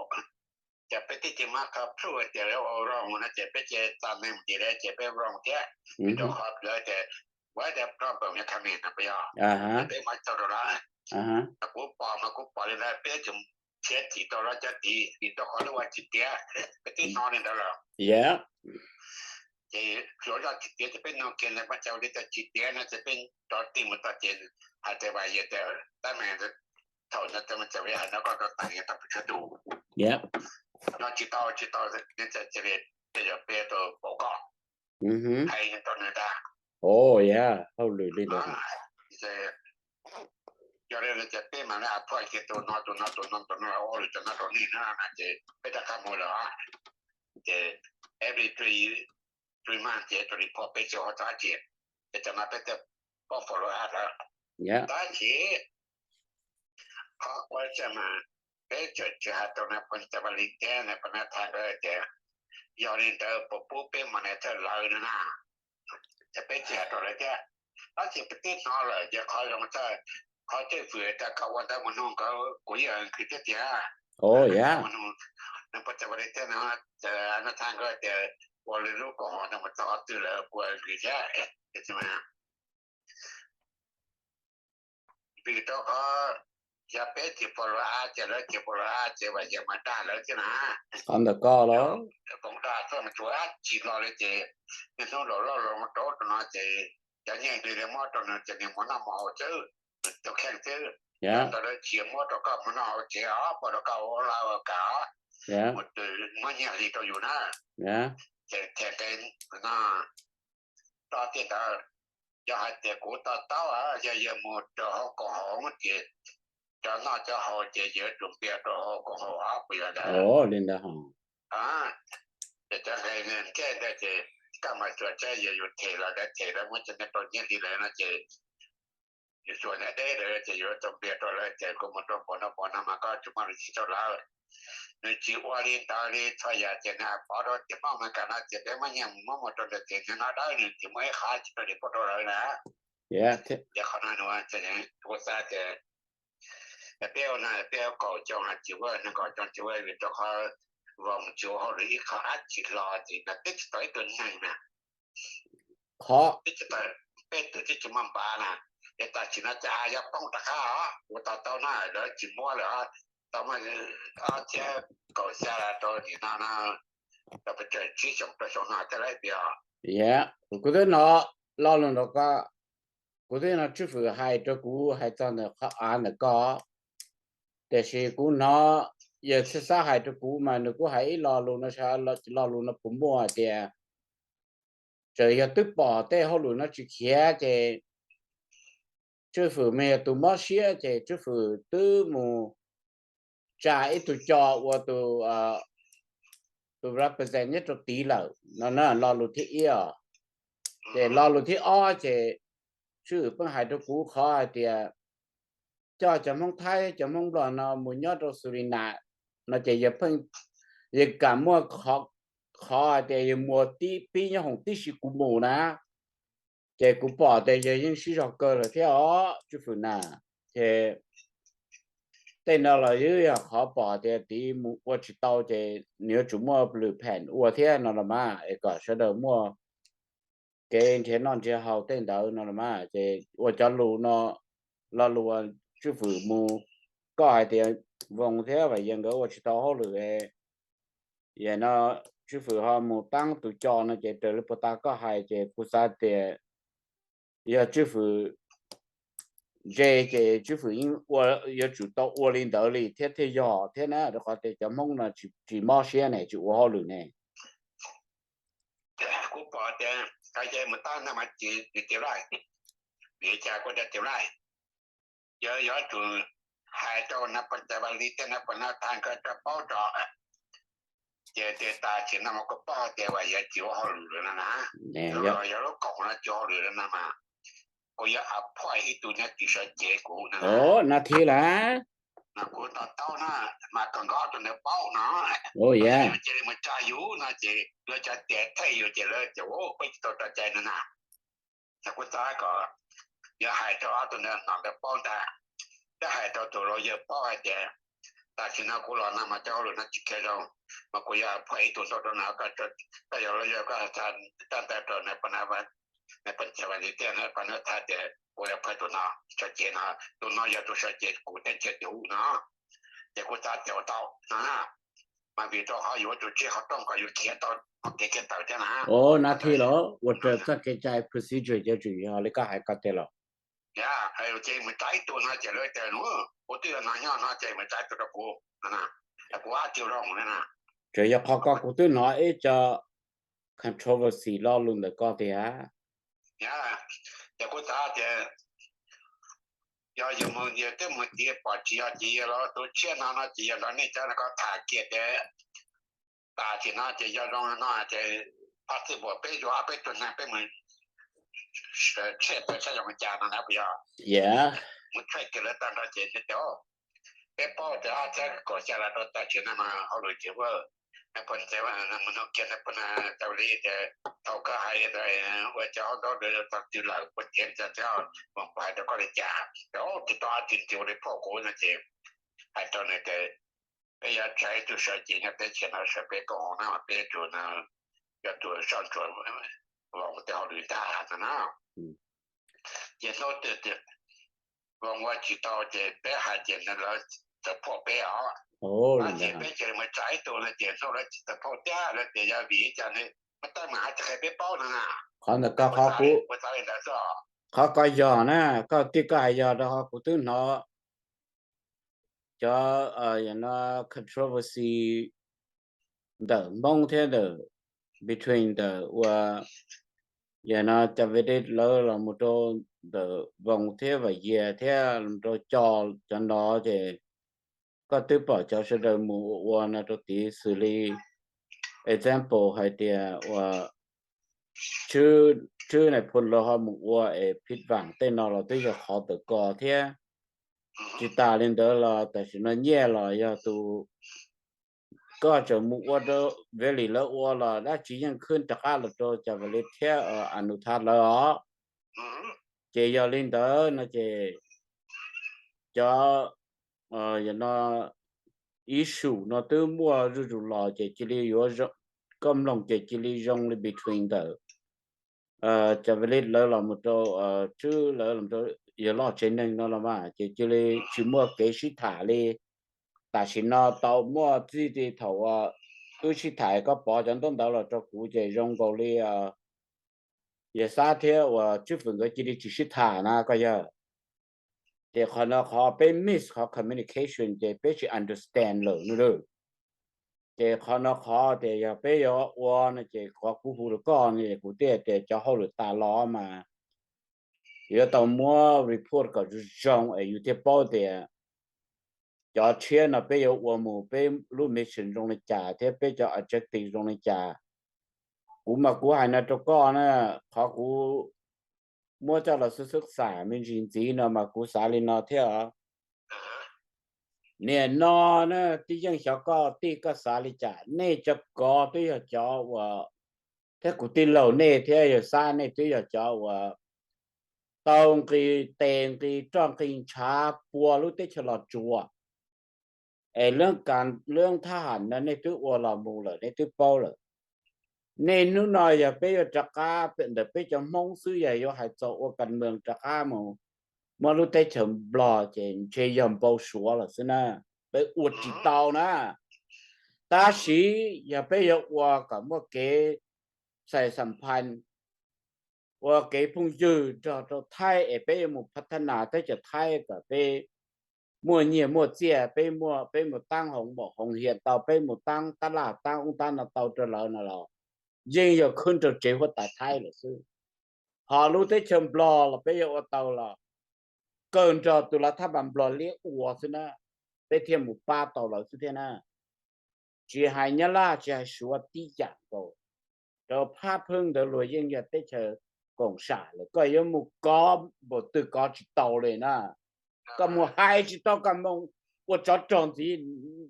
ces peb twb tsis muaj qhov proof tias lawv ua wrong no ces peb cia li tsa neeg mus ces lawv ces peb wrong thiab, rau qhov lawv tias whatever problem may come in no puas yog, peb muab tso rau lawv. Kuv pom mas kuv pom li ntawd, peb tseem khiav txim rau lawv cov tid vim rau qhov lawv ua tsis tiav, peb twb hnov li ntawd lawm. Ces tsuav zoj tsis tiav ces peb nug kiag nws mas cas li cas tsis tiav no ces peb rov tig mus txog ces hais tias uas yog tias tab meeg thaum no ces hais no koj rau tas yog tau pes tsawg tus, no tsis tau tsis tau, cia li tej zaum peb tau pom koj, hais rau nws ntag. Hauj lwm li ntawd. Yog li no ces peb mam li appoint kiag tus no tus no tus no tus no ua lwm cov no rau nej na, ces peb rov qab mus lawm. Ces every three, three months ces tus report peb tsis ua tau dab tsi, ces cov no peb thiaj paub follow up lawm. Tab sis qhov ua cas mas peb tseem tsis hais rau nws poj Cavalier thiab nws poj Nathan nkawd tias yog li ntawd puas pub peb monitor lawv no na. Ces peb tsis hais rau lawv thiab, tab sis peb twb hnov lawm ces qhov zoo txawj, qhov Tswv Fwm tias kom ua ntawd mus nug nkawd kuv yeej agree thiab tiag. Nws poj Cavalier thiab nws Nathan nkawd tias ua li lub koom haum no mus txog qhov twg lawv kuj agree thiab. Vim rau qhov yog peb tsis follow up ces lawv tsis follow up ces vam yeej mas dag lawv thiab na. Qhov ntawm koj los, koom dag tuaj mas tsuas dab tsi los li ces niaj hnub los loj los rau rau no ces cov nyiaj li muab rau nws ces nws mus noj mus haus xwb, tus kheej xwb. Ntawd lawv tsis muab rau koj mus noj haus tsev os, muab rau koj ua lau ua kam os, mus muab nyiaj hli rau yus na. Ces thiaj nqe no rau tiam ntawd, yog hais tias kuv to taub yog yawg mus rau hauv koom haum ces cov noj cov haus ces yawg tsum npias rau hauv koom haum os, puas yog ntawd? Li ntawd. Ces cov nqe ntiaj ntawd ces koj mas tsuas tsam yog yus them los lawv them lawv muab cov nyiaj rau nyiaj hli lawm no ces yus tsuas nyob deb lawm ces yus tsum npias rau lawv ces kuv mus rau npaum no npaum no mas koj tsis muaj lus tsis rau lawv. Nws tsis ua li ntawd li txhua yam ces nws pov rau tias poj Amelikas no ces peb muab nyiaj muab mus rau ntawd ces nws no dawb nws tsis muaj ib qho tsis rau li pov rau lawv na. Ces qhov no nws ua xav tias peb ua no peb kaum xyoo tsis ua, nees nkaum xyoo tsis ua vim rau qhov vauv tsis ua hauj lwm ib qho dab tsi hlo ces nws twb tsis tau ib tug neeg na. Qhov peb twb tsis muaj npav na, ces tam sim no ces yog poob rov qab os, ua tau tau na lawv tsis muab lawm os, tau muaj ob txhiab kaum xya rau nim no no, rau pes tsawg tsib xyoo rau xyoo no thiab lawm tiag. Kuv twb hnov lo lus ntawm koj, kuv twb hnov Tswv Fwm hais rau kuv hais txog ntawm qhov av ntawm koj, tiam sis kuv hnov yawg Txhiaj Xab hais rau kuv mas nws kuj hais ib lo lus no, lo lus no puas muaj tias txawm yog twb pom tej hauj lwm no tsis khiav ces Tswv Fwm mas yog tus mob siab ces Tswv Fwm twb mus tsa ib tug co ua tus represent nyob rau tid lawm no na, lo lus thib ib os. Ces lo lus thib ob ces Tswv Fwm pheej hais rau kuv qhov hais tias coj cov Hmoob Thaib cov Hmoob Nplog no mus nyob rau Suriname no ces yawg pheej, yawg kam muaj qhov hais tias yawg mus pib nyob hoom tib si kuv mus na, ces kuv pom tias yawg yeej sib zog kawg lawm thiab os Tswv Fwm na. Ces tej no los yeej yog qhov pom tias tiv mus ua tsis tau ces nws yuav tsum muaj lwm phem ua thiab no los mas es kom sawv daws muaj kev nrhiav noj nrhiav haus tej ntawd no los mas ces ua cov lus no, lo lus uas Tswj Fwm mus, koj hais tias Voos thiab Vam Yias nkawd ua tsis tau hauj lwm, yam no Tswj Fwm ho mus taab tus co no ces raws li puag ta koj hais ces kuv xav tias yog Tswj Fwm ntse ces Tswj Fwm yeej yuav tsum tau ua li ntawd li thiab thiaj yog thiab na, rau qhov tias cov Hmoob no tsis mob siab ne, tsis ua hauj lwm ne. Kuv pom tias mus taab no mas tsis tias laij, vim li cas kuv tias tias laij, yog yuav tsum hais rau na pog Cai Vaj Lis thiab na pog na tha nkawd rov paub rau, ces tias tam sim no mas kuv paub tias Vam Yias tsis ua hauj lwm lawm no na, yog lub kaum no tsis ua hauj lwm lawm no mas kuv yuav appoint ib tug niag tsis sawv cev kuv no na. Nab Thib lawm. No kuv to taub na, mas kawg nkaus tus ntawd paub no, cia li mus tsa yus no ces lawv cov tias thej yus ces lawv tias peb tsis tau tso cai no na. Kuv xav kom yuav hais rau ob tug ntawd no lawv paub ntag, thiab hais rau tus laus yawg paub hais tias tam sim no kuv los no mas cov hauj lwm no tsis khiav zoo, mas kuv yuav appoint ib tug nrog rau no, koj yog laus yawg koj tsa ntawv rau na pog na, na pog Cai Vaj Lis thiab na pog na tha tias kuv yuav appoint tus no sawv cev no, tus no yog tus sawv cev kuv teb chaws ub no. Ces kuv xav tias ua tau no na, mas vim rau qhov yuav tsum tsib qhov rooj kom yus khiav tau kev khiav tawm thiab na. Nab Thib los ua raws txoj kev cai procedure yuav tsum yog li koj hais ko tiag los? Ces mus tsa ib tug no ces lawv tias kuv twb yog no nyob no ces mus tsa ib tug rau kuv, kuv ab tug zoo na. Tsuas yog qhov ko kuv twb hnov ib co controversy lo lus ntawm ko tiag. Ces kuv xav tias yog yus mus yus twb mus tiv pom tsis yog ces yog los tus tshiab no no ces yog los nej cov no koj tham kiag tias tam sim no ces yog zoo no ces possible peb yuav ob peb tug neeg peb mus check peb saib zoo li cas no na puas yog? Mus check kiag lawv tag nrho ces peb paub tias ob txhiab kaum xya los rau tam sim no mas hauj lwm ces ua, pog Cai Vaj Lis mus nug kiag pog Cai Vaj Lis tias thaum koj hais ua cov hauj lwm tau twg lawm puas ceev, mus kuv hais rau koj li cas, ces tsis tau ob tug ntxiv ua li phauj kuv no ces hais rau nws tias peb yuav tsa ib tug sawv cev nyob teb chaws no sawv peb koom haum na, peb yuav tsum no yog tus soj ntsuam Voos tej hauj lwm ntag no na. Ces hnub twg Voos ua tsis tau ces peb hais ces lawv tsis support peb os. Ces peb cia li mus tsa ib tug no ces hnub lawv tsis support thiab lawv tias yog vim li cas ne, muaj teeb meem hais tsis qhia peb paub no na. Qhov ntawd koj, qhov kuv, qhov koj yog na, koj tias koj hais yog rau qhov kuv twb hnov cov, yog no, controversy ntawm Hmoob thiab ntawm, between ntawm uas, yog no, Cai Vaj Lis lawv los mus rau ntawm Voos thiab Vam Yias thiab los rau Co cov no ces koj twb pom cov sawv daws mus ua ua no rau tid xws li example hais tias uas Tswb Nais Phoo lawv ho mus ua es Phij Vam tej no los twb yog qhov tawm ko thiab. Tsis tas li ntawd los tam sim no Nyiaj los yog tus, koj tseem mus ua rau Vaj Lis lawv ua los dab tsi yeej khwb rov qab los rau Cai Vaj Lis thiab Anus Tha lawv os. Ces yog li ntawd no ces cov, yog no, issue no twb muaj zuj zus los ces cia li yuav, koj mloog ces cia li zoo li between ntawm Cai Vaj Lis lawv los mus rau Tswb lawv los rau, yog loj tsev neeg no los mas ces cia li tsis muaj kev sib tham li. Tam sim no tau muaj txij ti thaum uas wb sib tham koj pov cov ntaub ntawv los rau kuv ces zoo nkaus li Yawg Xab thiab uas Tswb Fwm nkawd cia li tsis sib tham na koj yawg. Ces qhov no qhov peb miss qhov communication ces peb tsis understand lawm no. Ces qhov no qhov tias yog peb yuav ua no ces qhov kuv hu rau koj no es kuv thiaj tias cov hauj lwm tas los mas yuav tau muab report kom zoo zoo es yus thiaj paub tias cov tshiab no peb yuav ua mus peb lub mission zoo li cas thiab peb cov objective zoo li cas. Kuv mas kuv hais no rau koj na, qhov kuv muab coj los xwb xwb xam me ntsis ntxiv no mas kuv xav li no thiab. Niam no na, tib yeej xyov koj tij koj xav li cas, nej cov kov twb yog cov uas, thiab kuv tij laug nej thiab Yawg Xab nej twb yog cov uas tau nqi tes nqi roj nqi ntshav pua lub teb chaws Los Tsuas. Es lub thab ham no nej twb ua los mus lawm, nej twb paub lawm. Nej hnub no yog peb yuav rov qab ntawm peb cov Hmoob xwb, yog yuav hais txog ua kas mees rov qab mus muab lub teb chaws Nplog ces ntshe yog npau suav lawm xwb na. Peb ua tsis tau na. Tab sis yog peb yuav ua kom muaj kev xais xam phas, ua kev phooj ywg nrog rau Thaib es peb yuav mus phav thab nas teb chaws Thaib kom peb muaj nyiaj muaj txiaj, peb muaj, peb mus taab hoov maum hoov hias tau, peb mus taab tab laj taab ub taab no tau rau lawv no los yeej yog khwb rau tsev huab tais Thaib lawm xwb. Ho lub teb chaws Nplog los peb yuav ua tau los kawg nrog tus lav thab npas Nplog liab ua xwb na, peb thiaj mus pab tau lawv xwb thiab na. Tsis hais Nyab Laj tsis hais Suav tib yam nkaus, rau phab pheeb ntawd luag yeej yog teb chaws koom sam lawm, koj yuav mus kov npaum twg kov tsis tau li na. Koj mus hais tsis tau kas moos, ua tsov rog ntxiv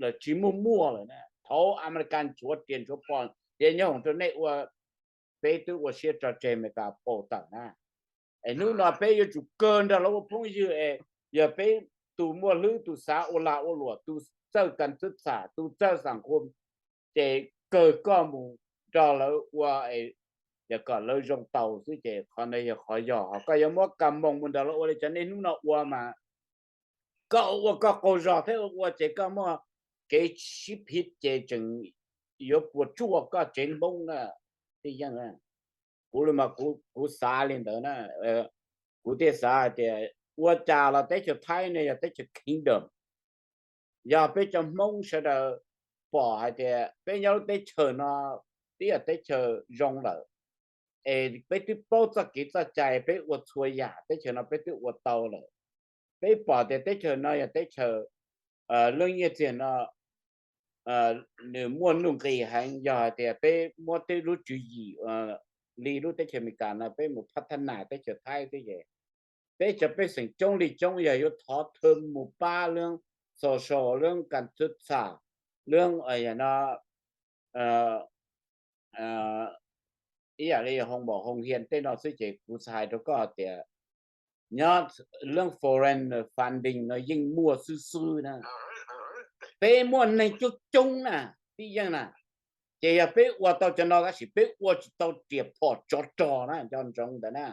lawm tsis muaj muaj lawm na. Thaum Amelikas nchuav riam nchuav pos, ces nyob hoom rau nej ua, peb twb ua siab tso tseg Amelikas pau tawm na. Es hnub no peb yuav tsum kawg nrog lawv ua phooj ywg es yog peb tus muaj hlwb, tus xav ua lag ua luam, tus txawj kas xwb xam, tus txawj xam khu, ces kawg koj mus nrog lawv ua, yog kom lawv zoo tau xwb ces qhov no yog qhov yog. Ho koj yuav muab kas moos mus nrog lawv ua li cov nej hnub no ua mas koj ua koj qaug zog thiab, ua ces koj muaj kev sib phiv ces tseem yuav puas tsuaj koj tsev Hmoob na. Tij Yeej, kuv li mas kuv xav li ntawd na. Kuv thiaj xav hais tias ua cas los teb chaws Thaib no yog teb chaws kingdom. Yog peb cov Hmoob sawv daws pom hais tias peb nyob lub teb chaws no twb yog teb chaws zoo lawm, es peb twb paub txoj kev txoj cai, peb ua txhua yam teb chaws no peb twb ua tau lawm. Peb pom tias teb chaws no yog teb chaws, leej nyiaj txiag no nws muaj nuj nqis heev, yog hais tias peb muab tej lub tswv yim li lub teb chaws Amelikas no peb mus phav thab nas teb chaws Thaib xwb ces peb cov pej xeem coob li coob yog yuav thov thwm mus pab lub social, lub kas xwb xam, lub no ib yam li hoos maum hoos hias tej no xwb ces kuv xav hais rau koj tias nyob lub foreign funding no yeej muaj xwb xwb na. Peb muaj neeg coob coob na, Tij Yeej na, ces yog peb ua tau cov no tab sis peb ua tsis tau riam phom tsov rog na, nco ntsoov ntawd na.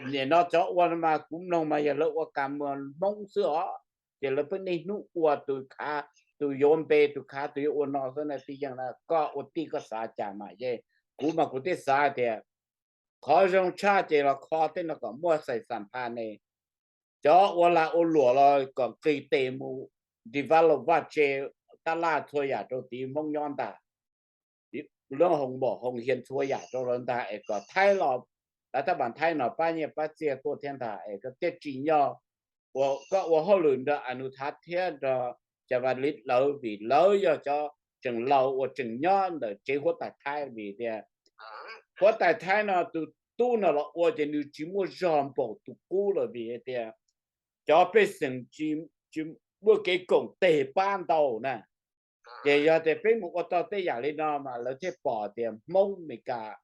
Nim no cov ua no mas kuv mloog mas yog lawv ua kas moos Hmoob xwb os, ces lawv pheej niaj hnub ua tus khav tus yuav npe, tus khav tus yuav ua no xwb na. Tij Yeej na, koj ua tij koj xav cas mas yeej, kuv mas kuv thiaj xav tias qhov zoo tshaj ces los kho tej no kom muaj xais xam phas ne, cov ua lag ua luam los kom nqis tes mus develop vaj tse, tab laj txhua yam rau tid Hmoob nyob ntag, lub hoos maum hoos hias txhua yam rau lawv ntag es kom Thaib los, lav thab npas Thaib no pab nyiaj pab txiaj tuaj thiab ntag es koj thiaj tsim nyog ua, koj ua hauj lwm nrog Anus Thav thiab nrog Cam Vas Liv lawv vim lawv yog cov tseem laus uas tseem nyob ntawm tsev huab tais Thaib vim tias huab tais Thaib no tus tub no los ua ces nws tsis muaj zog npaum tus qub lawm vim tias cov pej xeem tsis muaj kev koom tes pab ntau na. Ces yog tias peb mus ua tau tej yam li no mas lawv thiaj pom tias Hmoob Amelikas,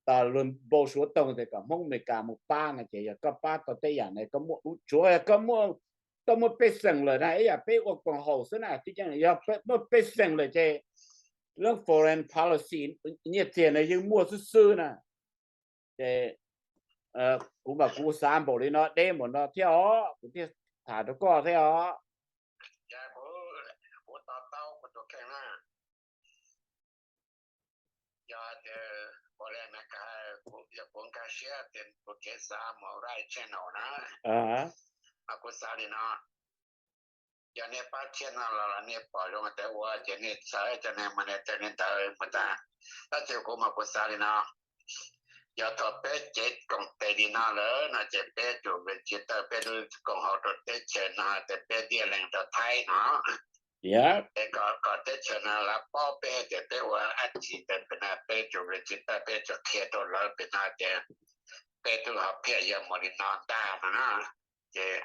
tas luag npau suav toog tias kom Hmoob Amelikas mus pab no ces yog koj pab tau tej yam no, tsuav yog koj muaj pej xeem lawm na, ib yam peb ua koom haum xwb na, tij Yeej, yog muaj pej xeem lawm ces lub foreign policy nyiaj txiag no yeej muaj xwb xwb na. Ces kuv mas kuv xav npaum li no deb npaum no thiab os, kuv thiaj tham rau koj thiab os. Kuv to taub kuv tus kheej na, yog tias ua li Amelikas, yog kuv nkag siab tias kuv kev xav mus right channel na, mas kuv xav li no, yog nej pab thiab no los nej pom zoo tias ua ces nej txhawj cov neeg mas nej txawj li ntawd mus ntag. Tab sis kuv mas kuv xav li no, yog thaum peb cev koom tes li no lawm no ces peb tsum register peb lub koom haum rau teb chaws no tias peb tiaj lees rau Thaib no, es kom teb chaws no lawv paub peb tias peb ua dab tsi ntawd pem no, peb tsum register, peb tsum qhia rau lawv pem no tias peb twb ho phiaj yog mus li no ntag no na. Ces,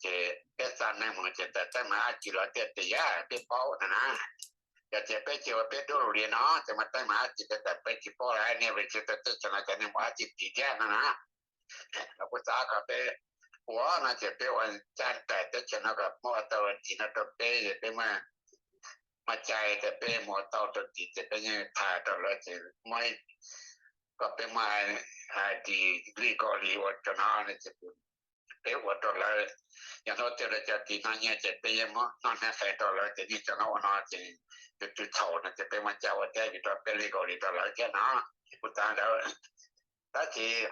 ces peb xa neeg mus ces tawm teeb meem dab tsi los tiaj tiaj peb paub no na. Yog tias peb cia ua peb dub lus li no ces muaj teeb meem dab tsi peb tawm peb tsis paub lawm, nej register teb chaws no cov neeg mus dab tsi tim thiab no na. Kuv xav kom peb ua no ces peb ua cai teb chaws no kom muaj tau tim no rau peb es peb muaj cai tias peb mus tau rau tim ces peb yeej tham rau lawv ces muaj kom peb muaj ID legal li ua cov no ces peb ua rau lawv. Yog hnub twg lawv cov tim no nyiaj ces peb yeej muab noj hnab qe rau lawv ces nyiaj cov no ua no ces tus txhaum no ces peb muaj cai ua thiab vim rau peb legal li rau lawv thiab no. Kuv tas ntawd, tab sis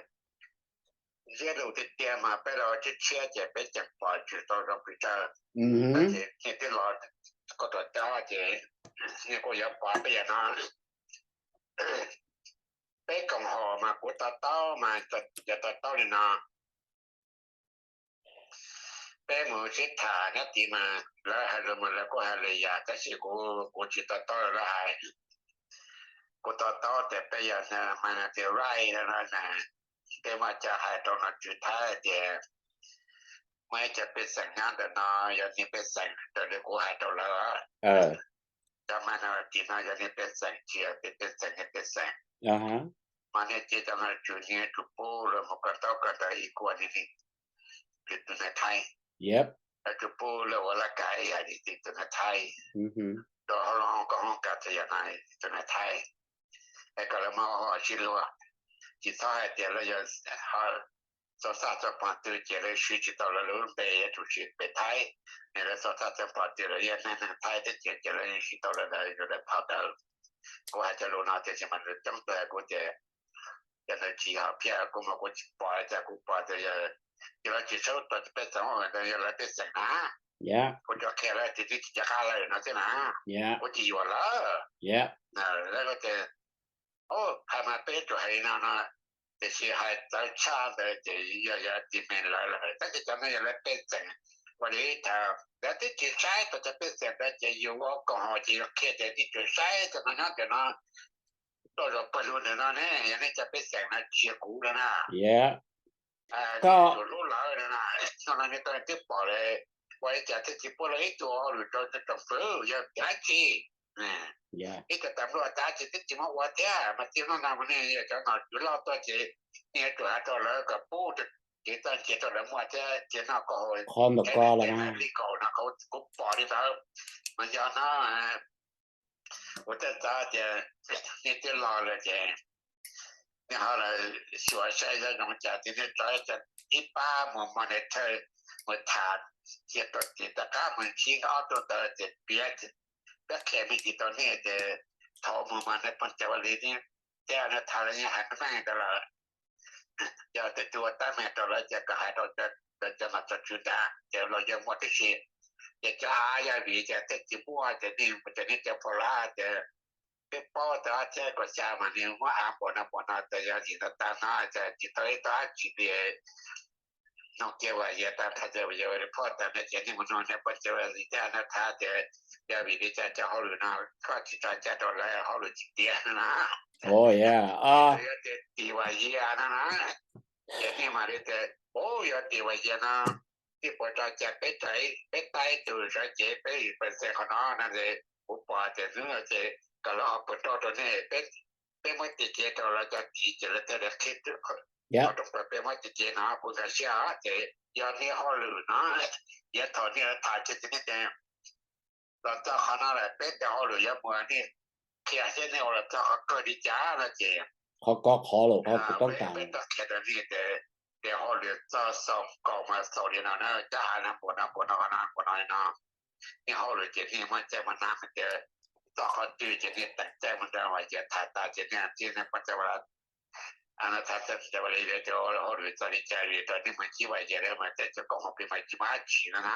zeb lus tiag tiag mas peb los tshiab tshiab ces peb tseem pom tsis tau zoo pes tsawg. Tab sis nyiaj twb los koj tuam cob ces nyiaj kuj yuav pom peb yam no. Peb koom haum mas kuv to taub mas yog to taub li no, peb mus sib tham nyob tid mas lawv hais lus mas lawv kuj hais lus yam tab sis kuv, kuv tsis to taub lawv hais. Kuv to taub tias peb yog minority right no na, peb muaj cai hais rau nom tswv Thaib tias muaj ib cov pej xeem nyob ntawm no yog niag pej xeem raws li kuv hais rau lawv. Cov minority no yog niag pej xeem, tsis yog pej xeem, niag pej xeem. Mas niag cia cov nom tswv niag tsum pub lawv mus kawm ntaub kawm ntawv ib kuag niag li tus neeg Thaib, lawv tsum pub lawv ua laj kab ib yam li tus neeg Thaib, rau hauv lub hoob koob hoob kas txhua yam no tus neeg Thaib, es kom lawv muaj ua sib luag. Tsis txhob hais tias lawv yog txog xaj txog pom twg ces lawv siv tsis tau lawv lub npe, yuav tsum siv npe Thaib. Nws lawv txog xaj txog pom twg lawv yog neeg Thaib teb chaws ces lawv siv tau lawv ntawd, lawv phau ntawd. Kuv hais cov lus no tiam sis mas nws coob tus hais kuv tias cov ntawd tsis yog phiaj, kuv mas kuv tsis pom, cas kuv pom tias yog lawv tsis saib tau pej xeem ntawd yog lawv pej xeem na. Kuv cov qhia lawv tias twb tsis nco qab lawm no thiab na, kuv tsis yuam lawm. Lawv tias, hais mas peb tsuas hais li no no, tiam sis hais txawv tshaj ntawd ces yog yog tis me lawv lawm, tab sis cov no yog lawv pej xeem. Ua li cas lawv twb tsis saib tau cov pej xeem ntawd ces yus ua koom haum ces yus qhia tias nej tsuas saib cov no nyob ntawm no, tuaj zaum pawg lug ntawm no ne, yog nej cov pej xeem no tsis yog kuv no na. Koj tus hlub lawv no na, no no nej twb pom lawm, ua li cas thiaj tsis pub lawv ib tug hauj lwm rau tsoom fwv yog dab tsi? Ib co tas npluaj dab tsi twb tsis muab ua thiab mas txij hnub no mus nej yog cov nom tswv loj tuaj ces nej yuav tsum hais rau lawv kom pub kev txawj ntse rau lawv muaj thiab, ces no kom qhov ntawm koj li kaum no kuv pom li ntawd. Mas yog no kuv thiaj xav tias nej twb los lawm ces nej ho los xyuas saib zoo zoo cas ces nej tso ib pab mus monitor, mus tham, cia rau tim tom qab mus ntsib ob tug ntawd ces piav, piav qhia me ntsis rau nej ces thaum mus mas nej pheej cawv li thiab, nej tham los yeej hais meej ntawd lawm. Yog tej tug ua tab meeg rau lawv ces kom hais rau cov nom cov tswv ntawd ces los yeej muaj tib si. Ces cov av yog vim ces tej tsis muaj ces nej mus ces nej cov pos lab ces peb paub tau ob txhiab kaum xya mas nws muab av npaum no npaum no ces yog vim no tas no ces tsis tau ib tug dab tsi li. Nug kiag Vam Yias tas, tham tias Vam Yias report tas no ces nej mus nug nej poj cov Vam Yias thiab no tham tias yog vim li cas cov hauj lwm no koj tsis tso cai rau lawv hauj lwm tsis tiav no na. Yog tias tim Vam Yias no na, ces nej mam li tias, u, yog tim Vam Yias no, nej puas tso cai peb, peb tab ib tug sawv cev peb yim pawg xeem qhov no no ces kuv pom tias hnub no ces kom lawv ho pus rau rau nej, peb muab tis kev rau lawv cov tid ces lawv thiaj li qhib qhov rooj plaws peb muab tis kev no kuv nkag siab ces yog nej hauj lwm no. Yav thaum nej tham ces nej tias los txog qhov no lawm peb cov hauj lwm yuav mus, nej qhia seb nej ua los txog qhov kawg li cas no ces qhov ko qhov lawm qhov kuv toob tas peb tau qhia rau nej tias hauj lwm txog xaus kaum mas xaus li no na, cov hav no npaum no npaum no no npaum no li no. Nej hauj lwm ces nej muaj caij muaj nab hais tias txog qhov twg ces nej teem caij mus nrog Vam Yias tham tas ces nej ntxib nej poj cov Vam Yias li tias hauj lwm txog li cas li rau nej mus ntsib Vam Yias lawm mas tej cov koom haum plig mas tsis muaj dab tsi no na.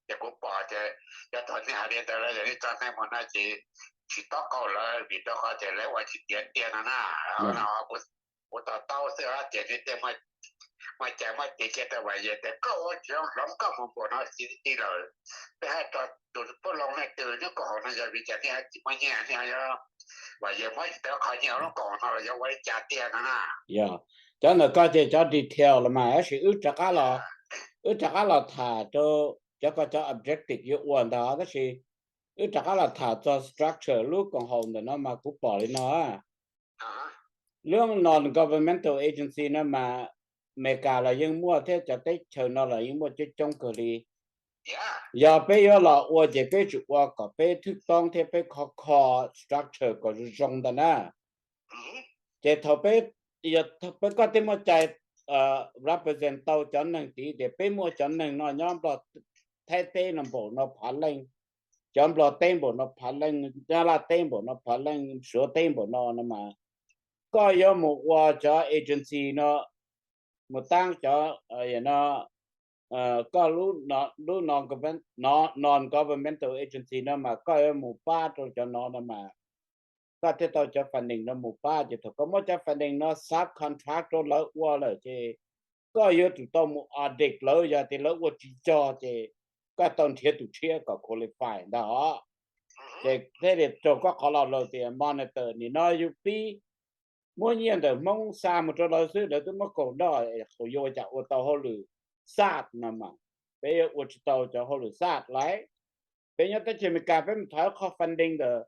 Ces kuv pom tias yav thaum nej hais li ntawd lawm yog nej tso nej mus no ces tsis tau qaug lawv vim rau qhov tias lawv ua tsis tiav tiag no na. Kuv to taub xwb ces nej tej muaj cai muaj tes kiag rau Vam Yias tias koj ua tsis zoo hloov koj mus npaum no xij ti lawm. Peb hais rau tus pub loo nej tus lub koom haum no yog vim cas nej tsis muaj nyiaj, nej yog Vam Yias muab tsis tau qhov nyiaj lub koom haum no los yog ua li cas tiag no na. Yog, cov ntawm koj ces cov detail los mas tab sis wb rov qab los, wb rov qab los tham rau cov koj cov objective yuav ua ntag tab sis wb rov qab los tham txog structure lub koom haum ntawm no mas kuv pom li no, lub non-governmental agency no mas Amelikas los yeej muaj thiab cov teb chaws no los yeej muaj coob coob kawg li. Yog peb yuav los ua ces peb tsum ua kom peb thwj toob thiab peb kho kho structure kom zoo zoo ntag na. Ces thaum peb, peb koj tej muaj cai represent tau cov neeg tid tias peb muaj cov neeg no nyob Nplog, Thaib teb no npaum no phav leej, cov Nplog teb npaum no phav leej, Nyab Laj teb npaum no phav leej, Suav teb npaum no no mas, koj yuav mus ua cov agency no, mus tab cov, no, koj lub, lub non governmental agency no mas koj yuav mus pab rau cov no no mas, koj thiaj tau cov funding no mus pab. Ces thaum koj muab cov funding no subcontract rau lawv ua lawm ces koj yuav tsum tau mus audit lawv, yog tias lawv ua tsis yog ces koj tau nrhiav tus tshiab kom qualify ntag os. Ces thiaj li raug koj qhov lo lus tias monitor nim no yus pib muab nyiaj ntawm Hmoob xa mus rau lawv xwb, lawv twb muab kaum nroj, yuav ua cas ua tau hauj lwm SAT no mas, peb yuav ua tsis tau cov hauj lwm SAT lawm. Peb nyob teb chaws Amelikas peb mus thov qhov funding ntawm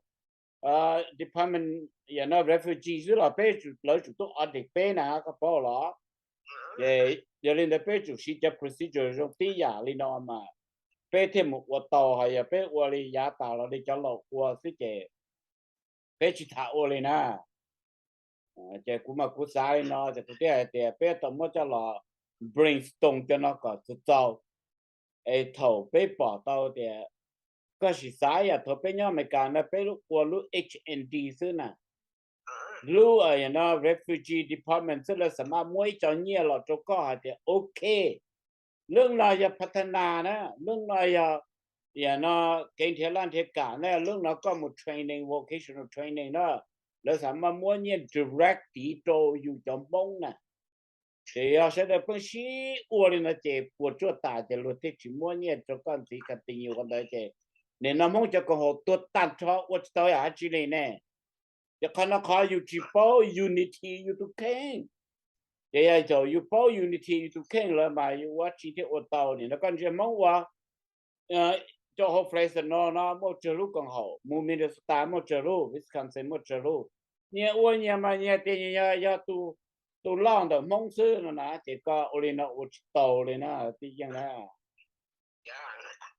department, no refugee xwb los peb, lawv tsum tuaj audit peb na, koj paub los? Ces yog li ntawd peb tsum siv cov procedure zoo tib yam li no mas peb thiaj mus ua tau. Ho yog peb ua li yav tas los li cov laus ua xwb ces peb tsis tham ua li na. Ces kuv mas kuv xav li no ces kuv thiaj hais tias peb tau muab coj los brainstorm cov no kom txaus txaus. Es thaum peb pom tau tias, koj sim xav yam thaum peb nyob Amelikas no peb ua lub H and D xwb na, lub, no refugee department xwb, lawv xav mas muab ib co nyiaj los rau koj hais tias ok, lub no yog pha tha nas na, lub no yog, no kev nrhiav laj nrhiav kam na, lub no koj mus training, vocational training na, lawv xav mas muab nyiaj direct tiv rau yus cov Hmoob na. Ces yog sawv daws pheej sib ua li no ces puas tsuaj tas ces luag thiaj tsis muab nyiaj rau koj ntxiv continue qhov ntawd ces nim no Hmoob cov koom haum tuag tag nrho ua tsis tau yam dab tsi li ne. Ces qhov no qhov yus tsis paub unity yus tus kheej. Ces yog thaum yus paub unity yus tus kheej lawm mas yus ua dab tsi thiaj ua tau. Nim no koj ntsia Hmoob ua, cov hauv Fresno no muaj tsawg lub koom haum, mus Minnesota muaj tsawg lub, Wisconsin muaj tsawg lub. Nyias ua nyias mas nyias tias nyias yog, yog tus, tus loj ntawm Hmoob xwb no na, ces koj ua li no ua tsis tau li na tij Yeej na.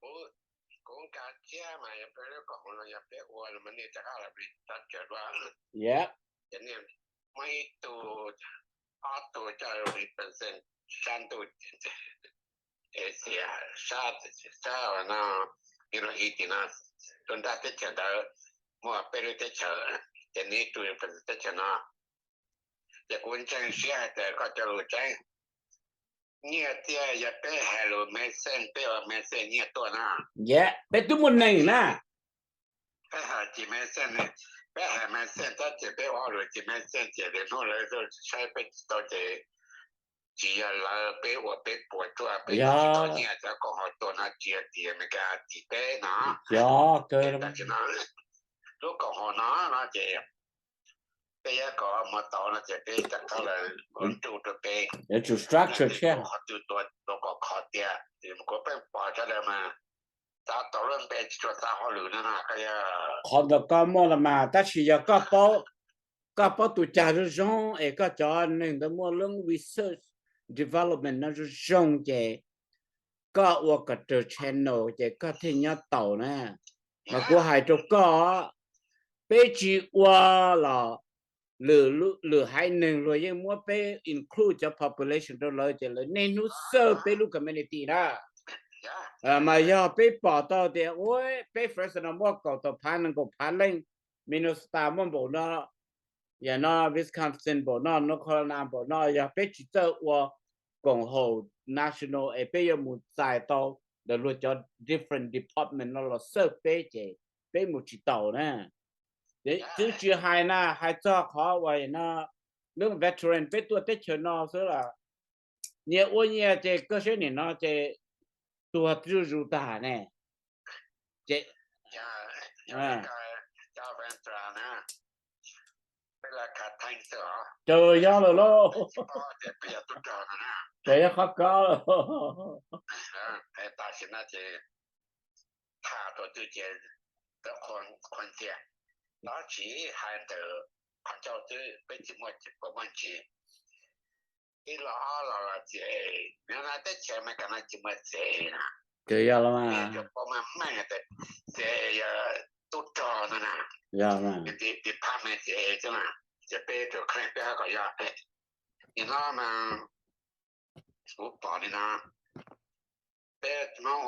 Kuv, kuv nka thiab mas yog peb lub koom haum no yog peb ua mas nej rov qab los peb txhob tsawg dua. Ces nej muab ib tug, ob tug coj represent sab ntuj, sab, sab no, Middle East tim no, tus nrag teb chaws ntawd muaj peb lub teb chaws, ces nej ib tug represent teb chaws no. Ces kuv ntseeg siab hais tias koj cov lus tseeb. Nyiaj tiag, yog peb hais lus message, peb ua message nyiaj tuaj na. Peb twb muaj neeg na. Peb hais tsis message, peb hais message tab sis peb ua hauj lwm tsis message ces lwm hnub lawv saib peb tsis tau ces tsis yog lawv, peb ua peb puas tsuaj, peb tsis tau nyiaj, cov koom haum tuaj no tsis yog tim Amelikas tim peb no. Tam sim no lub koom haum no no ces peb yuav kom muaj tau no ces peb rov qab los ua nruj rau peb, yuav tsum structure thiab. Qhov twg tua kom kho tiag, kuv pheej pom sawv daws mas xav tau lub npe tsis tshua xav hauj lwm no na. Qhov ntawd koj muaj los mas, tab sis yog koj paub, koj paub tus cag zoo zoo es koj cov neeg ntawd muaj lub research development no zoo zoo ces koj ua kom raws channel ces koj thiaj nyob taus na. Mas kuv hais rau koj, peb tsis ua los lwm, lwm haiv neeg luag yeej muab peb include cov population rau lawv ces lawv niaj hnub xawj peb lub community na. Mas yog peb pom tau tias ua peb Fresno muaj kaum tawm phav nees nkaum phav leej, Minnesota muaj npaum no, yam no Wisconsin npaum no, North Carolina npaum no, yog peb tsis txawj ua koom haum national es peb yuav mus txais tau ntawm luag cov different department no los xawj peb ces peb mus tsis taus na. Twb tsis hais na, hais txog qhov uas no, lub veteran peb tuaj teb chaws no xwb los nyias ua nyias ces koj saib nim no ces tuag zuj zus tag ne. Ces tsaws yog lawm lauj, tsaws yog qhov kawg. Tam sim no ces tham rau twg ces qhuas ntxias, tab sis hais ntawm qhov ncauj xwb peb tsis muaj, tsis muaj ntsis. ib los ob los los ces nyob no teb chaws Amelikas no tsis muaj ces na. Ces yog los mas, tsis paub meej meej tias ces yog tub rog no na, yog department ces xwb na, ces peb tus kheej peb hab kom yog. Nim no mas kuv pom li no, peb Hmoob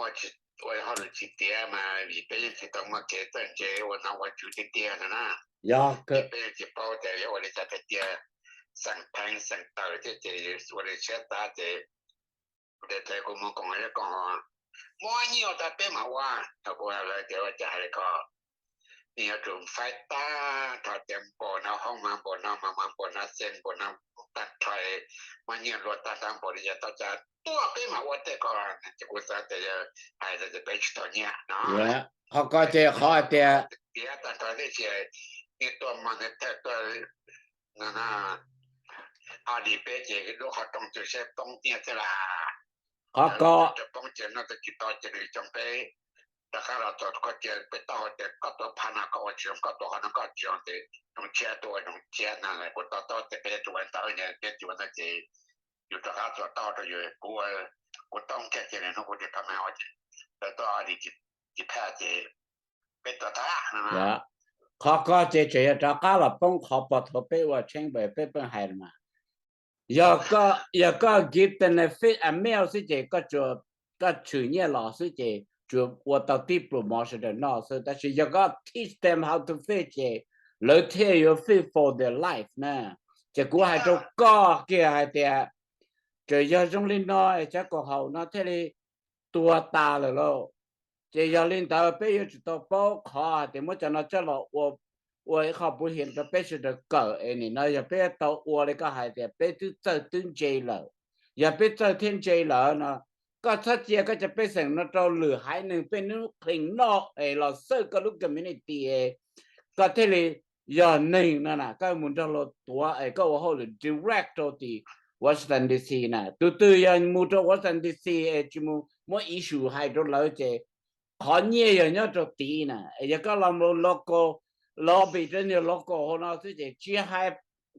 ua hauj lwm tsis tiav mas vim peb yeej tsis tau muaj kev txawj ntse ua nom ua tswv tiag tiag no na. Yog peb yeej tsis paub tias yuav ua li cas tiag tiag, xeem pheev xeem tawm thiab ces ua li siab xav ces kuv thiaj kuv mus koom ib koom, muab nyiaj ua rau peb mam ua. Thaum kuv hais lawv tias ua cas hais li ko, nej yuav tsum faib tag nrho tias npaum no hoob mas npaum no mas mas npaum no xees npaum no tag nrho, muab nyiaj luag tag nrho npaum li cas tau cas tuaj peb mam ua tej ko. Ces kuv xav tias yog hais tias peb tsis tau nyiaj no. Qhov ko ces qhov hais tias tiav tag nrho thiab ces nej tuaj mas nej thawj tuaj no, ho li peb ces lub qhov rooj twg seb poob nyiaj thiab las. Qhov ko poob ces noj tsis tau ces nws coj peb rov qab los txog koj tias peb taub hau tias koj tuav phaj no koj ua tsis zoo, koj tuav qhov no koj tsis zoo ces zoo tshiab tuaj ua zoo tshiab no. Kuv to taub tias peb yuav tsum ua ntawd, peb tsis ua ntawd ces yus rov qab txuas tau rau yus. Kuv, kuv toob kiag ces nws hnub kuv tsis tau me ua ces lawv tuaj li tsis phaj ces peb tuaj tag. Qhov ko ces tseem yog rov qab los poob qhov pog thaum peb ua chamber peb pheej hais mas, yog koj give benefit a meal xwb ces koj tshwm nyiaj los xwb ces tsuas ua tau tib pluas mov sawv daws noj xwb, tab sis yog koj teach them how to fish ces lawv thiaj yuav fish for their life na. Ces kuv hais rau koj kiag hais tias tseem yog zoo li no es cov koom haum no thiaj li tuag tas lawm lauj. Ces yog li ntawd peb yuav tsum tau paub qhov hais tias muab cov no coj los ua ib qho puv hiam rau peb sawv daws kawm es nim no yog peb tau ua li koj hais tias peb twb txawj twb ntse lawm. Yog peb txawj thiab ntse lawm no, koj txhob cia koj cov pej xeem no rau lwm haiv neeg peb nub qhees noj es los xawj koj lub community es koj thiaj li yog neeg no na. Koj mus nrog luag tuav es koj ua hauj lwm direct rau tim Washington D C na. Tus twg yog mus rau Washington D C es tsis mus muab issue hais rau lawv ces qhov nyiaj yog nyob rau tid na. Es yog koj los mus local, lobby rau local hauv no xwb ces tsis hais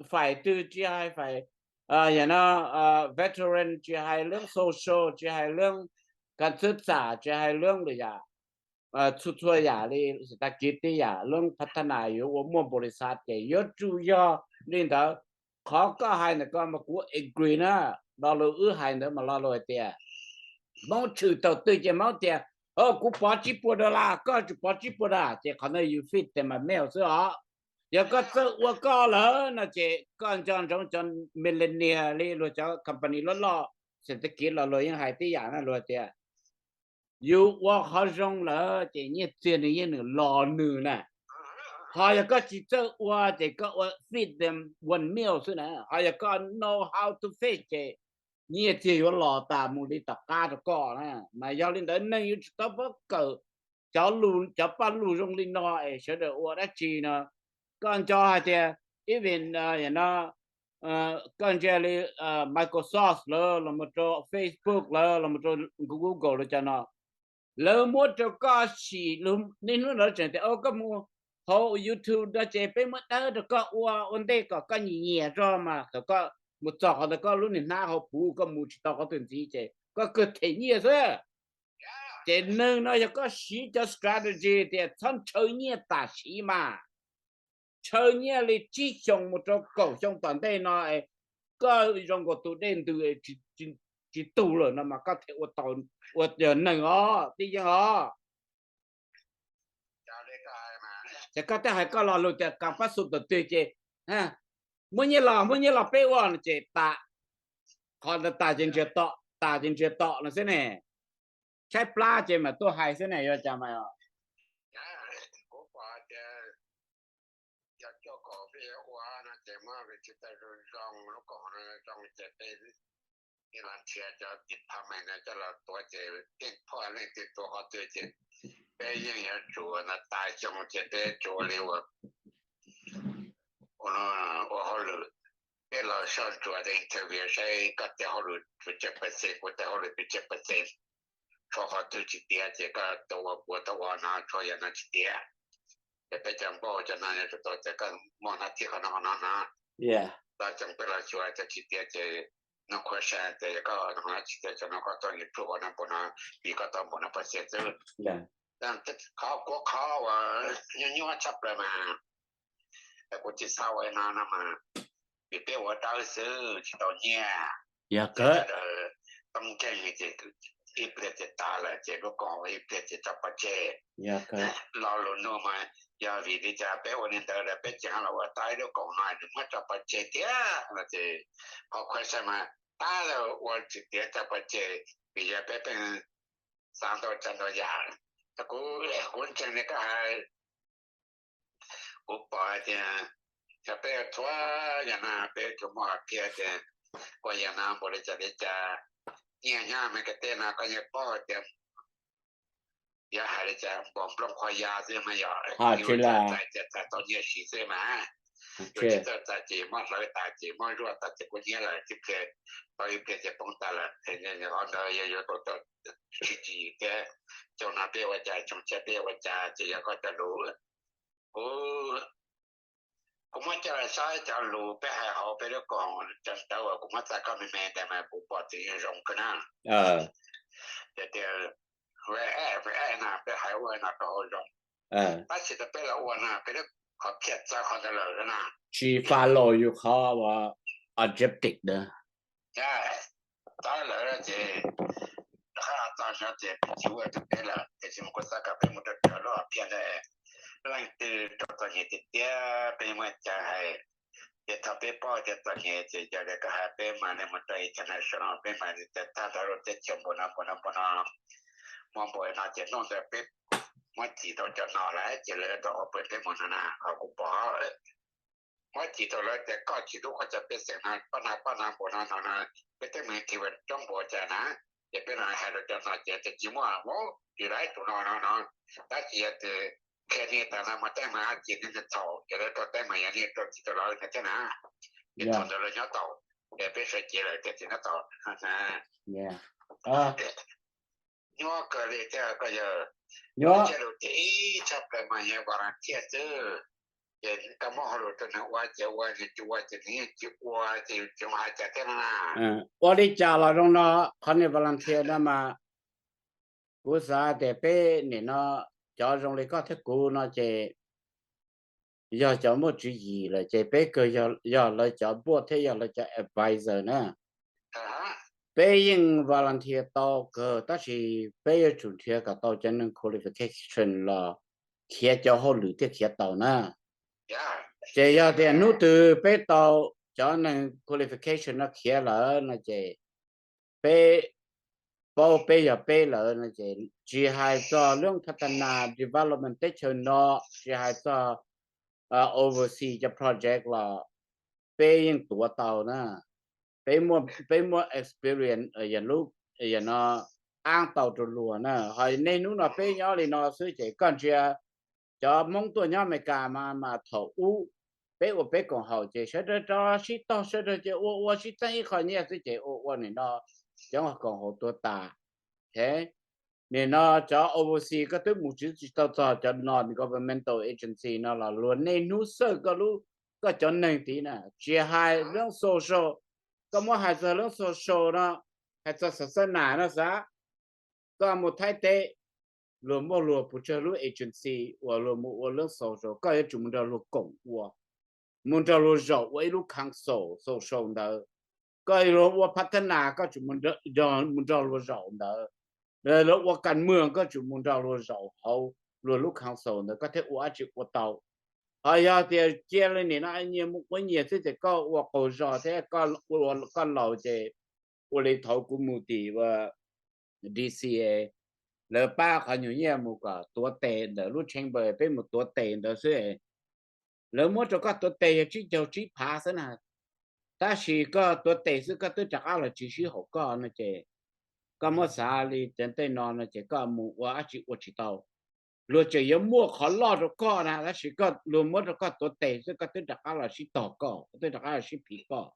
faim twg, tsis hais faim, yog no, veteran, tsis hais lub social, tsis hais lub ka txhwb txam, tsis hais lub lwm yam, txhua txhua yam li xav tas kiv tib yam lub pha thab nas yuav ua muaj npaum li xav ces yuav tsum yog li ntawd. Qhov koj hais ntawm ko mas kuv agree na. Lo lus wb hais ntawd mas lo lus hais tias Hmoob tshwm thaum twg ces Hmoob tias, o kuv pov tsib puas dollar, koj tsum pov tsib puas dollar ces qhov ntawd yus feed them a meal xwb os. Yog koj txawj ua koj lawm no ces koj nco ntsoov cov millionaire li luag cov company loj loj, xeem teb kiv los luag yeej hais tib yam na, luag tias yus ua qhov zoo lawm ces nyiaj txiag nws yeej nws los nws na. Ho yog koj tsis txawj ua ces koj ua feed them one meal xwb na. Ho yog koj know how to fish ces nyiaj txiag yuav los tas mus li tom qab rau koj na. Mas yog li ntawd neeg yuav tsum tau paub kawm cov lus, cov paj lug zoo li no es sawv daws ua dab tsi no. Koj nco hais tias even no koj ntsia li Microsoft lawm los mus rau Facebook lawm los mus rau Google lawm cov no, lawv muab rau koj sim, niaj hnub no tseem tias o koj mus hauv YouTube no ces peb muab dawb rau koj ua ua ntej kom koj nyiam nyiam zog mas thaum koj mus txog qhov ntawd koj lub niag hnab hauv puv koj mus tsis tau qhov twg ntxiv ces koj kawg them nyiaj xwb. Ces neeg no yog koj siv cov strategy tias txhob ntshaw nyiaj tam sim mas, ntshaw nyiaj li tsib xyoos mus rau kaum xyoo tom ntej no, koj zoo nkaus tus dej ntws tsis tug lawm no mas koj thiaj ua tau, ua yog neeg os tib yeej os. Ces koj twb hais koj lo lus tias kas pab xu tam twg ces muab nyiaj los, muab nyiaj los peb ua no ces tas, qhov ntawd tas ces ntsiag to, tas ces ntsiag to no xwb ne. Tshaib plab ces mas tuaj hais xwb ne, yuav cas mas. Kuv pom tias cov cuaj kaum peb yuav ua no ces muab vim tsis tau zoo zoo, lub kaum no zoo ces peb los nrhiav cov department no coj los tuav ces yeej phuaj leej twg tuav qhov twg ces peb yeej yuav tsum no tas xyoo ces peb tsuas li ua ua hauj lwm, peb los soj ntsuam interview saib koj tej hauj lwm pes tsawg percent, kuv tej hauj lwm pes tsawg percent, tshuav qhov twg tsis tiav ces koj tau ua puav tau ua no, tshuav yam no tsis tiav. Ces peb cov npauj cov no yuav tsum tau tias koj muaj nab thib qhov no qhov no no, tau xyoo peb los xyuas cov tsis tiav ces no qhuav sa tias yog koj tsis tias cov no koj tau YouTube ua no npaum no, vim koj tau npaum no percent xwb. Qhov kuv qhov uas nyuaj nyuaj tshaj plaws mas kuv tsis xav ua no no mas, vim peb ua dawb xwb tsis tau nyiaj. Yog kawg. Toob nkeeg ces ib pliag ces tas lawm ces lub koom ib pliag ces tso pov tseg. Lo lus nug mas yog vim li cas peb ua li ntawd lawm peb tseem los ua tau ib lub koom no nws muab tso pov tseg thiab no ces qhov question mas tab ua tsis tiav tso pov tseg vim yog peb pheej xav ntau tsav ntau yam. Kuv, kuv ntseeg li koj hais, kuv pom hais tias yog peb txhua yam no peb tsuas muaj hais qhia tias ua yam no npaum li cas li cas, nyiaj nyob Meskas teb no koj yeej paub hais tias yog hais li cas npaum nplooj qhuav ya xwb mas yog tsis txawj txais ces txais tau nyiaj siv xwb mas. Yus tsis txawj txais ces muab hlawv tas ces muab zuaj tas ces kuj nyiab lawm tib pliag, tau ib pliag ces poob tas lawm. Qhov ntawd yog yuav tau tsis tsim nyog thiab. Xyoo no peb ua cas, xyoo tshiab peb ua cas ces yog koj cov lus. Kuv, kuv muab coj los saib cov lus peb hais hauv peb lub koom haum cov ntawv uas kuv muab txais koj me me ntawd mas kuv pom tseem zoo kawg na. Tias, tias no peb hais ua no rau hauv zoo, tab sis thaum peb los ua no peb lub qhov phiaj txawv qhov ntawd lawm na. Tsis follow yus qhov objective na. Txawv lawm ces rov qab txog no ces peb tsis ua rau peb lawm, tiam sis mas kuv xav kom peb mus rau raws lub hom phiaj ntawd. Leej twg rau txom nyem tiag tiag peb muaj cai hais. Ces thaum peb paub tias txom nyem ces yog li koj hais peb mam li mus rau international, peb mam li tias tag nrho lub teb chaws npaum no npaum no npaum no, muaj npaum no ces hnub ntawd peb muab cim tau cov no lawm ces lawv tau open peb mus no na. Qhov kuv pom muab cim tau lawv tias koj tsis hlub koj cov pej xeem no, pab no pab no npaum no no no, peb teeb meem tiv tsob npuas cas na, ces peb no hais rau cov no ces tsis muaj, tsis laib tus no no no. Tab sis yog tias qhia niaj tas no muaj teeb meem ces nws txhaum ces lawv rau teeb meem yog niaj rau txiv rau lawv no thiab na. Ces thaum ntawd lawv nyob tau, ces peb sawv cev lawm ces nyob tau. Nyuaj kawg li thiab koj yawg. Nyuaj. Coj lus thib ib tshaj plaws mas yog volunteer xwb, ces koj muab hauj lus rau nws ua ces ua, nws tsis ua ces nws yeej tsis ua ces yus tseem hais cas thiab no na. Ua li cas los zoo no, qhov niag volunteer no mas kuv xav tias peb nim no cov zoo li koj thiab kuv no ces yog cov muaj tswv yim lawm ces peb kawg yog lawv cov board thiab yog lawv cov advisor na. Peb yeej volunteer tau kawg tab sis peb yuav tsum nrhiav kom tau cov neeg qualification los khiav cov hauj lwm thiaj khiav tau na. Ces yog tias hnub twg peb tau cov neeg qualification no khiav lawm no ces peb paub peb yog peb lawm no ces tsis hais txog lub pha ta nas development teb chaws no, tsis hais txog overseas cov project los peb yeej tuav tau na. Peb muaj experience, yog no, aab tau rau luag na. Ho niaj hnub no peb nyob li no xwb ces koj ntsia cov Hmoob tuaj nyob Amelikas mas mas thaum ub peb ua peb koom haum ces sawv daws rov sib tog sawv daws ces ua ua sib txeeb ib qho nyiaj xwb ces ua ua nim no cov koom haum tuag tas. Nim no cov overseas koj twb mus tsis tau txog cov non-governmental agency no los luag niaj hnub xawj koj lub, koj cov neeg tid na. Tsis hais lub social, koj muab hais txog lub social no, hais txog xav xab nas no xav, koj mus Thaib teb, luag muaj luag puas tsawg lub agency uas luag mus ua lub social, koj yuav tsum mus nrog luag koom ua, mus nrog luag zaum ua ib lub council social ntawd. Koj luag ua pha ta nas koj tsum mus nrog luag zaum ntawd. Luag ua kas mwg koj tsum mus nrog luag zaum hauv luag lub council ntawd koj thiaj ua dab tsi ua tau. Ho yog tias cia li nim no nyias mus ua nyias xwb ces koj ua qaug zog thiab koj laus ces ua li thaum kuv mus tim ua D C A, lawv pab qhov nyuag nyiaj mus kom tuav tes ntawm lub chamber, peb mus tuav tes ntawd xwb. Lawv muab rau koj tuav tes yog tsib caug tsib phav xwb na, tab sis koj tuav tes xwb koj twb rov qab los tsis sib haum koj no ces koj muab xav li cov tej no no ces koj mus ua dab tsi ua tsis tau. Luag tseem yuav muaj qhov loj rau koj na tab sis luag muab rau koj tuav tes xwb koj twb rov qab los sib tog koj, koj twb rov qab los sib phiv koj.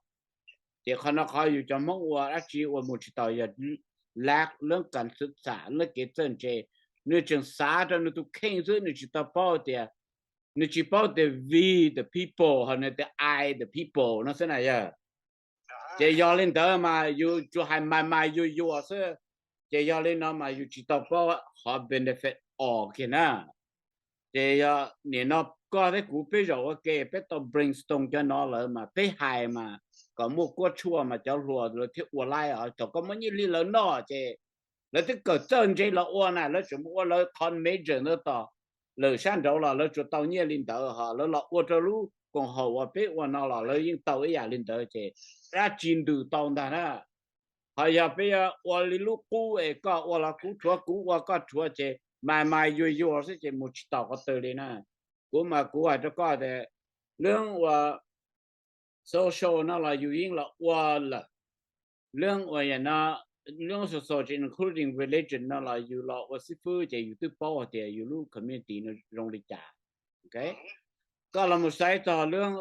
Ces qhov no qhov yus cov Hmoob ua dab tsi ua mus tsis tau yog lack lub kas xwm txam lub kev txawj ntse. Nws tseem xav rau nws tus kheej xwb, nws tsis tau paub tias, nws tsis paub tias we the people ho nws tias I the people no xwb na yog. Ces yog li ntawd mas yus tsuas hais mais mais yuag yuag xwb. Ces yog li no mas yus tsis tau paub qhov benefit of kiag na. Ces yog nim no koj thiab kuv peb zaum ua ke peb tau brainstorm cov no lawm mas peb hais mas kom muaj kuab tshuaj mas cov hluas lawv thiaj ua laib os. Thaum koj muab nyiaj hli lawv noj ces lawv twb kawm txawj ntse los ua na, lawv tseem mus ua lawv qhov major ntawd tos, lwm sab nraud los lawv tsuas tau nyiaj li ntawd, ho lawv los ua rau lub koom haum uas peb ua no los lawv yeej tau ib yam li ntawd. Ces dab tsi ntws tau ntag na. Ho yog peb yuav ua li lub qub es koj ua los kuv rhuav, kuv ua koj rhuav ces mais mais yuag yuag xwb ces mus tsis tau qhov twg li na. Kuv mas kuv hais rau koj tias lub ua social no los yus yeej los ua lawm. Lub ua no, lub social ces including religion no los yus los ua xib fwb ces yus twb paub hais tias yus lub community no zoo li cas. Koj los mus saib txog lub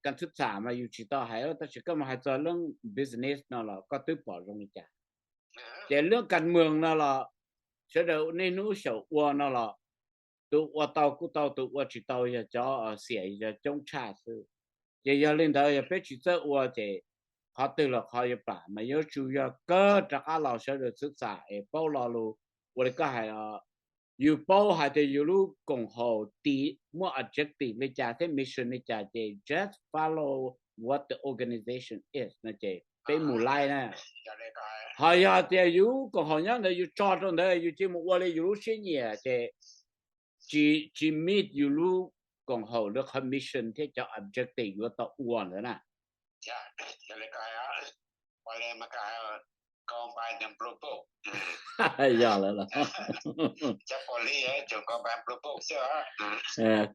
kas thwb txam mas yus tsis tau hais, tab sis koj mus hais txog lub business no los koj twb pom zoo li cas. Ces lub kas moos no los sawv daws niaj hnub xyaum ua no los tus ua tau kuj tau, tus ua tsis tau yog cov xiam yog coob tshaj xwb. Ces yog li ntawd yog peb tsis txawj ua ces qhov twg los qhov yuav plam mas yuav tsum yog kawg rov qab los sawv daws xwb xam es paub lo lus. Ua li koj hais, yus paub hais tias yus lub koom haum tim muaj objective li cas thiab mission li cas ces just follow what the organization is no ces peb mus laib na. Ho yog tias yus koom haum nyob ntawd yus tso rau ntawd yus cia mus ua li yus lub siab nyiam ces tsis, tsis meet yus lub koom haum lub qhov mission thiab cov objective yuav tau ua ntawd na. Yog lawm los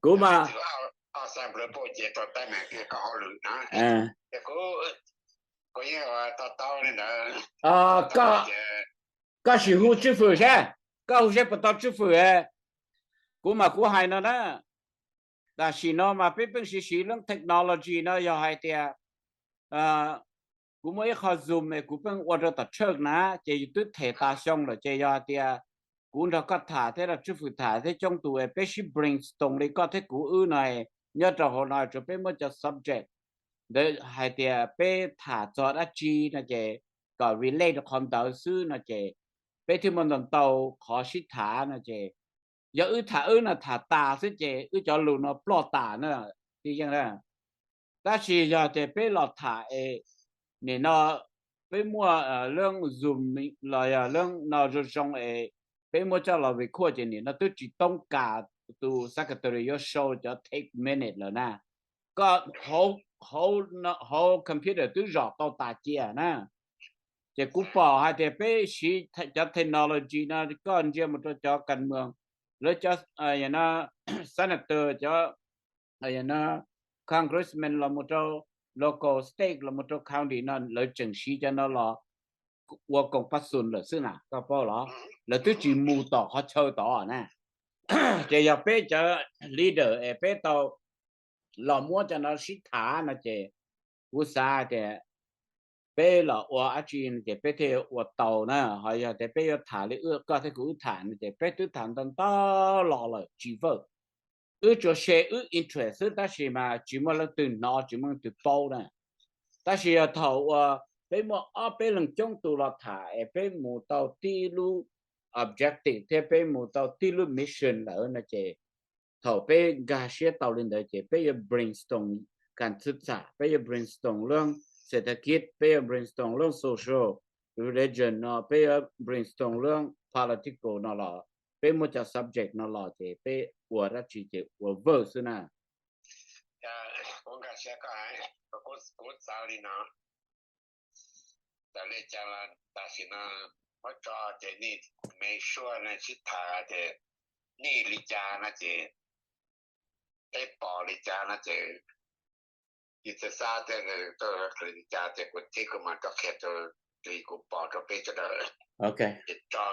kuv mas koj sim hu tswj fwm seb, koj hu seb puas tau tswj fwm. Kuv mas kuv hais no na, tam sim no mas peb pheej siv siv lub technology no yog hais tias kuv muaj ib qho Zoom es kuv pheej ua rau tom church na, ces yus twb them tas xyoo lawm ces yog hais tias kuv nrog koj tham thiab nrog tswj fwm tham thiab coob tus es peb sib brainstorm li koj thiab kuv wb no, nyob rau hauv no tsuas peb muab cov subject ntawd hais tias peb tham txog dab tsi no ces kom relate rau qhov ntawd xwb no ces peb thiaj muaj ntau ntau qhov sib tham no ces yog wb tham wb no tham tas xwb ces wb cov lus no ploj tas na, tij yeej na. Tab sis yog tias peb los tham es nim no peb muaj lub Zoom los yog lub no zoo zoo es peb muab coj los record ces nim no twb tsis toob kas tus secretary yuav sau cov take minute lawm na. Koj hauv computer twb zom tau tas cia na. Ces kuv pom hais tias peb siv cov technology no koj ntsia mus rau cov kas moos, lawv cov senator, cov congressman los mus rau local, state los mus rau county no lawv tseem siv cov no los ua koom pab xun lawm xwb na, koj paub los? Lawv twb tsis mus tom qhov chaw tod na. Ces yog peb cov leader es peb tau los muab cov no sib tham no ces kuv xav tias peb los ua dab tsi no ces peb thiaj ua tau na. Ho yog tias peb yuav tham li wb, koj thiab kuv wb tham no ces peb twb tham ntau ntau los lawm tsis vawj. Wb tsuas share wb interest xwb tab sis mas tsis muaj leej twg hnov tsis muaj leej twg paub na. Tab sis yog thaum uas peb muaj ob peb leeg coob tus los tham es peb mus tau tib lub objective thiab peb mus tau tib lub mission lawm no ces thaum peb nkag siab tau li ntawd ces peb yuav brainstorm kas thwb txam, peb yuav brainstorm lub xes thas kib, peb yuav brainstorm lub social, religion no, peb yuav brainstorm lub political no los peb muab cov subject no los ces peb ua dab tsi ces ua vawj xwb na. Kuv nkag siab koj, kuv xav li no. Txawm li cas los tam sim no muab tso ces nej make sure nej sib tham tias nej li cas no ces peb pom li cas no ces yus txawm xav tias li cas ces kuv thib kuv mam rov qhia rau li kuv pom rau peb sawv daws. Ces tso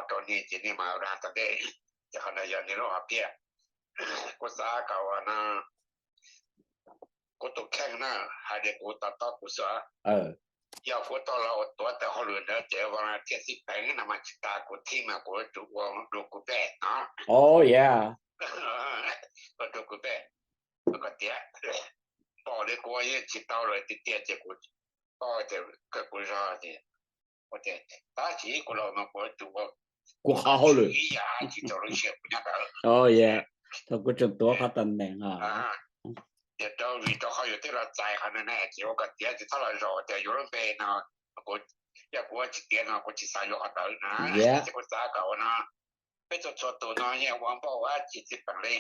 rau nej ces nej mam ua tom ntej. Ces qhov ntawd yog nej lub hom phiaj. Kuv xav kom ua no, kuv tus kheej na, hais tias kuv to taub kuv xwb. Yog kuv tau los ua tuav tawm hauj lwm ntawd ces ua no thiaj xij peem no mas tsis tas kuv thib mas kuv yuav tsum ua dua kuv pej no. Ua dua kuv pej, koj tias pom li kuv ua yeej tsis tau lawm tiag tiag ces kuv paub tias kawg kuv zog ces, tab sis kuv los mas kuv tus ua kuv qhov hauj lwm ib yam tsis tau lub siab kuv nyob ntawd. Thaum kuv tseem tuav qhov tas nees os. Ces rau vim rau qhov yus twb los txais qhov no na ces ua kom tiav ces txhob los zaum tias yuav lub npe no, kuv, yog kuv ua tsis tiav no kuv tsis xav yuav qhov ntawd na. Ces kuv xav kom ua no, peb txhua txhua tus no yeej ua npauj ua tsis txij peem li.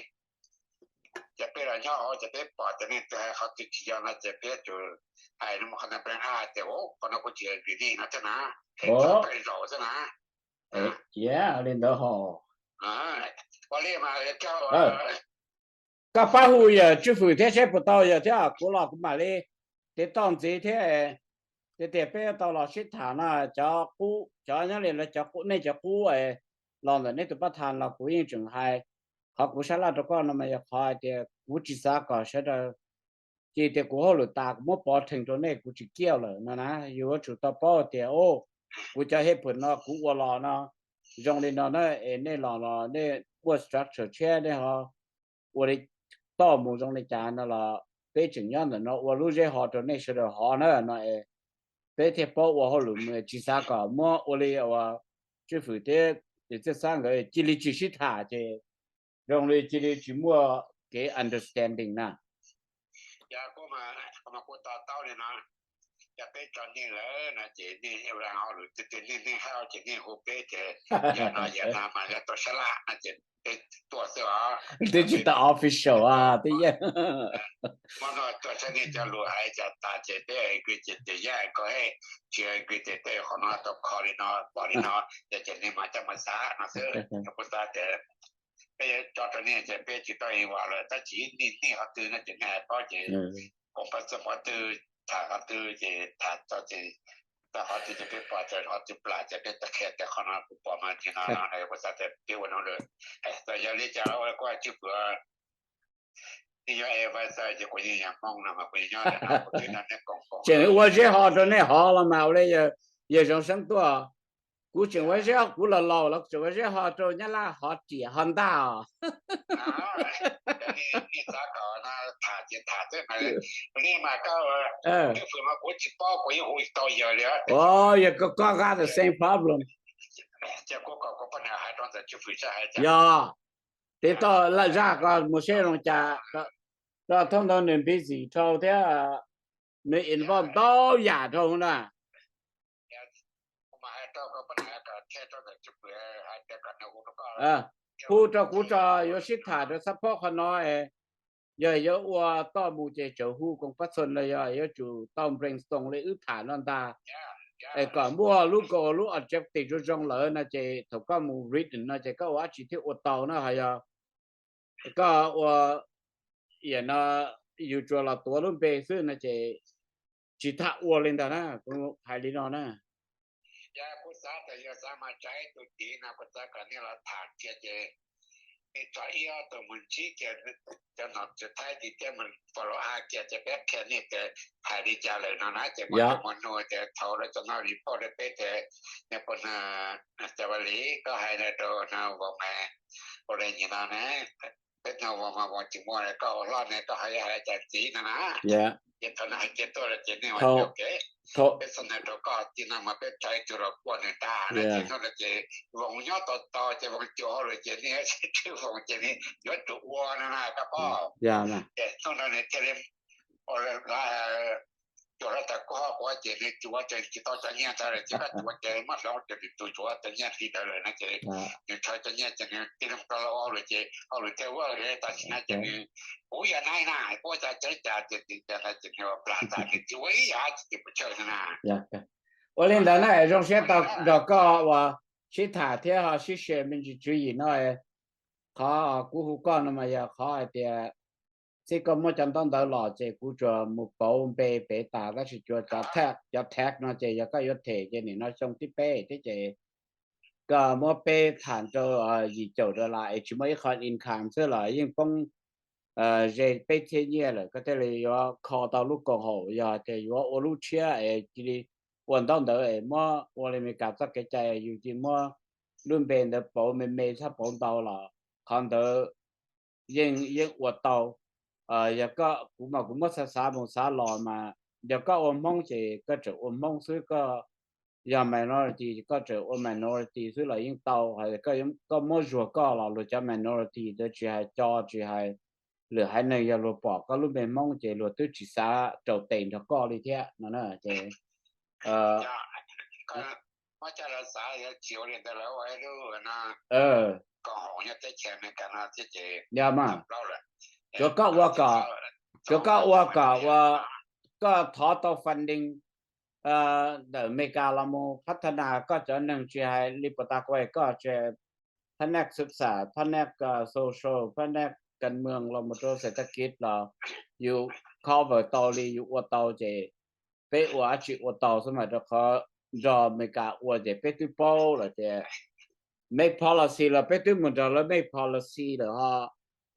Ces peb los nyob hauv ces peb pom tias nej twb hais qhov twg tsis yog no ces peb yuav tsum hais no qhov ntawd pleev hais tias qhov no kuv tsis agree nej no thiab na, es txhob pheej zaum xwb na. Li ntawd ho. Ua li mas koj pab hu yawg Tswj Fwm thiab seb puas tau yawg thiab kuv los kuv mam li tiv toj ntxiv thiab. Tias tias peb yuav tau los sib tham no, cov qub, cov nyob li lawv cov qub, nej cov qub los ntawm nej tus pab tham los kuv yeej tseem hais. Qhov kuv sab laj rau koj no mas yog qhov hais tias kuv tsis xav kom sawv daws, cia tias kuv hauj lwm tas kuv muab pov theej rau nej kuv tsis kiaj lawm no na. Yus yuav tsum tau paub tias o, kuv cov hej phwm no kuv ua los no zoo li no na, es nej los los nej muaj structure tshiab nej ho ua li toj mus zoo li cas no los peb tseem nyob ntawm no ua lub zeb ho rau nej sawv daws hov na no es peb thiaj paub ua hauj lwm mus, tsis xav kom muab ua li uas Tswj Fwm thiab Txiaj Xab nkawd cia li tsis sib tham ces zoo li cia li tsis muaj kev understanding na. Yog kuv mas kuv to taub li no, yog peb tso nej lawm no ces nej ua hauj lwm twg twg nej nej haj ces nej hu peb ces yog no yog no mas yog tau sab laj no ces peb tuaj xwb os. Twb tsis tau official a, twb yeej muab no tuaj saib nej cov lus hais cas tas ces peb agree ces tias yog koj he, tsis agree ces tej qhov no tau kho li no pom li no, yog ces nej mas coj mus xav no xwb. Kuv xav tias peb yuav tso rau nej ces peb tsis tau involve lawm, tab sis nej nej qhov twg no ces nej hais paub ces koom pab txog qhov twg tham qhov twg ces tham txog ces txog qhov twg ces peb pom tias qhov twg plam ces peb tau qhia tias qhov no kuv pom mas li no no, kuv xav tias peb ua no lawm. Txawm yog li cas los ua kuv hais Tswj Fwm, nej yuav advisor ces kuv yeej yog Hmoob no mas kuv yeej nyob ntawm no kuv twb nrog nej koom koom. Tseem ua zeb ho rau nej hov los mas ua li yawg Zoo Seeb tuaj. Kuv tseem ua zeb, kuv los laus los kuv tseem ua zeb ho rau Nyab Laj hov riam ho ntaj os. Li mas koj, Tswj Fwm mas kuv tsis paub kuv yeej hu tau yawg li. Yog koj koj got the same problem. Ces kuv kom kuv poj niam hais rau ntawm Tswj Fwm seb hais cas. Yog, tiv toj lawm zaj ko mus seb zoo cas. Koj thoob ntau nws busy dhau thiab, nws involve ntau yam dhau na. Hu rau kuv tso, yuav sib tham rau xab phob qhov no. Yog yuav ua toj mus ces tseem hu koom pab txog los yog yuav tsum tau brainstorm li wb tham no ntag. Es kom muaj lub goal lub objective zoo zoo lawm no ces thaum koj mus written no ces koj ua dab tsi thiaj ua tau na. Ho yog koj ua yam no yus tsuas los tuav lub npe xwb no ces tsis tham ua li ntawd na, kuv hais li no na. Yog kuv xav tias yog xav mas tsa ib tug tid no kuv xav kom nej los tham kiag ces nej tso ib ob tug mus ntsib kiag cov nom tswv Thaib tid thiab mus follow up kiag ces peb qhia nej tias hais li cas lawm no na ces muaj cov mus nug tias thaum lawv tau no report rau peb tias nej puas, Cov Vaj Lis koj hais no rau no Voos mas ua li nim no na, peb no Voos mas Voos tsis muaj, koj ua hlob ne koj hais hais cas ntxiv no na. Ces thaum no hais kiag tuaj lawm ces nej ua ke, peb xav no rau koj tij no mas peb tso ib tug los kuaj nws tag no ces hnub no ces Voos nyob tau tau ces Voos cuag hauj lwm ces nej twb Voos ces nws yuav tsum ua no na koj paub. Ces hnub no nws thiaj li ua cuag hlob thaum kuj ho kuv ces nws tsuav ces tsis tau cov nyiaj ntawd lawm ces koj tsuav ces muab hloov ces nws tus tsuav cov nyiaj hli ntawd lawm no ces nws rho cov nyiaj ces nws tij neeg rau ua hauj lwm ces hauj lwm thiaj ua tam sim no ces nws kuv yog nai na kuv ua cas tseeb cas ces nws plam tas nws tsis ua ib yam tsis pus chaw na. Ua li ntawd na zoo siab tau nrog koj uas sib tham thiab ho sib share me ntsis tswv yim no. Qhov kuv hu koj no mas yog qhov hais tias txij koj muab cov ntaub ntawv los ces kuv tsuas mus pauv npe pem tas tab sis cov, cov tax no ces yog koj yuav them ces nim no xyoo thib peb thiab ces koj muab peb tham rau yim caum dollar es tsis muaj ib qho income xwb los yeej poob ze peb txhiab nyiaj lawm. Koj thiaj li yuav kho tau lub koom haum, yog tias yuav ua lub tshiab es cia li ua ntaub ntawv es muab ua li Amelikas txoj kev cai yus cia li muab lub npe ntawd pauv me me txhob pauv ntau los qhov ntawd yeej yeej ua tau. Yog koj, kuv mas kuv muab xav xav mus xav los mas yog koj ua Hmoob ces koj tseem ua Hmoob xwb, koj yog minority koj tseem ua minority xwb los yeej tau. Hos koj muab zuag koj los luag cov minority ntawd tsis hais co tsis hais lwm haiv neeg, yog luag pom koj lub npe Hmoob ces luag twb tsis xav raus tes nrog koj li thiab no na. Ces yog mas, tsuas koj ua kom, tsuas koj ua kom ua, koj thov tau funding ntawm Amelikas los mus phab thab nas koj cov neeg, tsis hais li puas tas kuv hais koj tsis, phab naj xwb xam, phab naj social, phab naj kas mws los mus rau xev thab kiv los yus cover tau li yus ua tau ces peb ua dab tsi ua tau xwb mas, rau qhov nrog Amelikas ua ces peb twb paub lawm tias make policy los peb twb mus nrog lawv make policy lawm ho.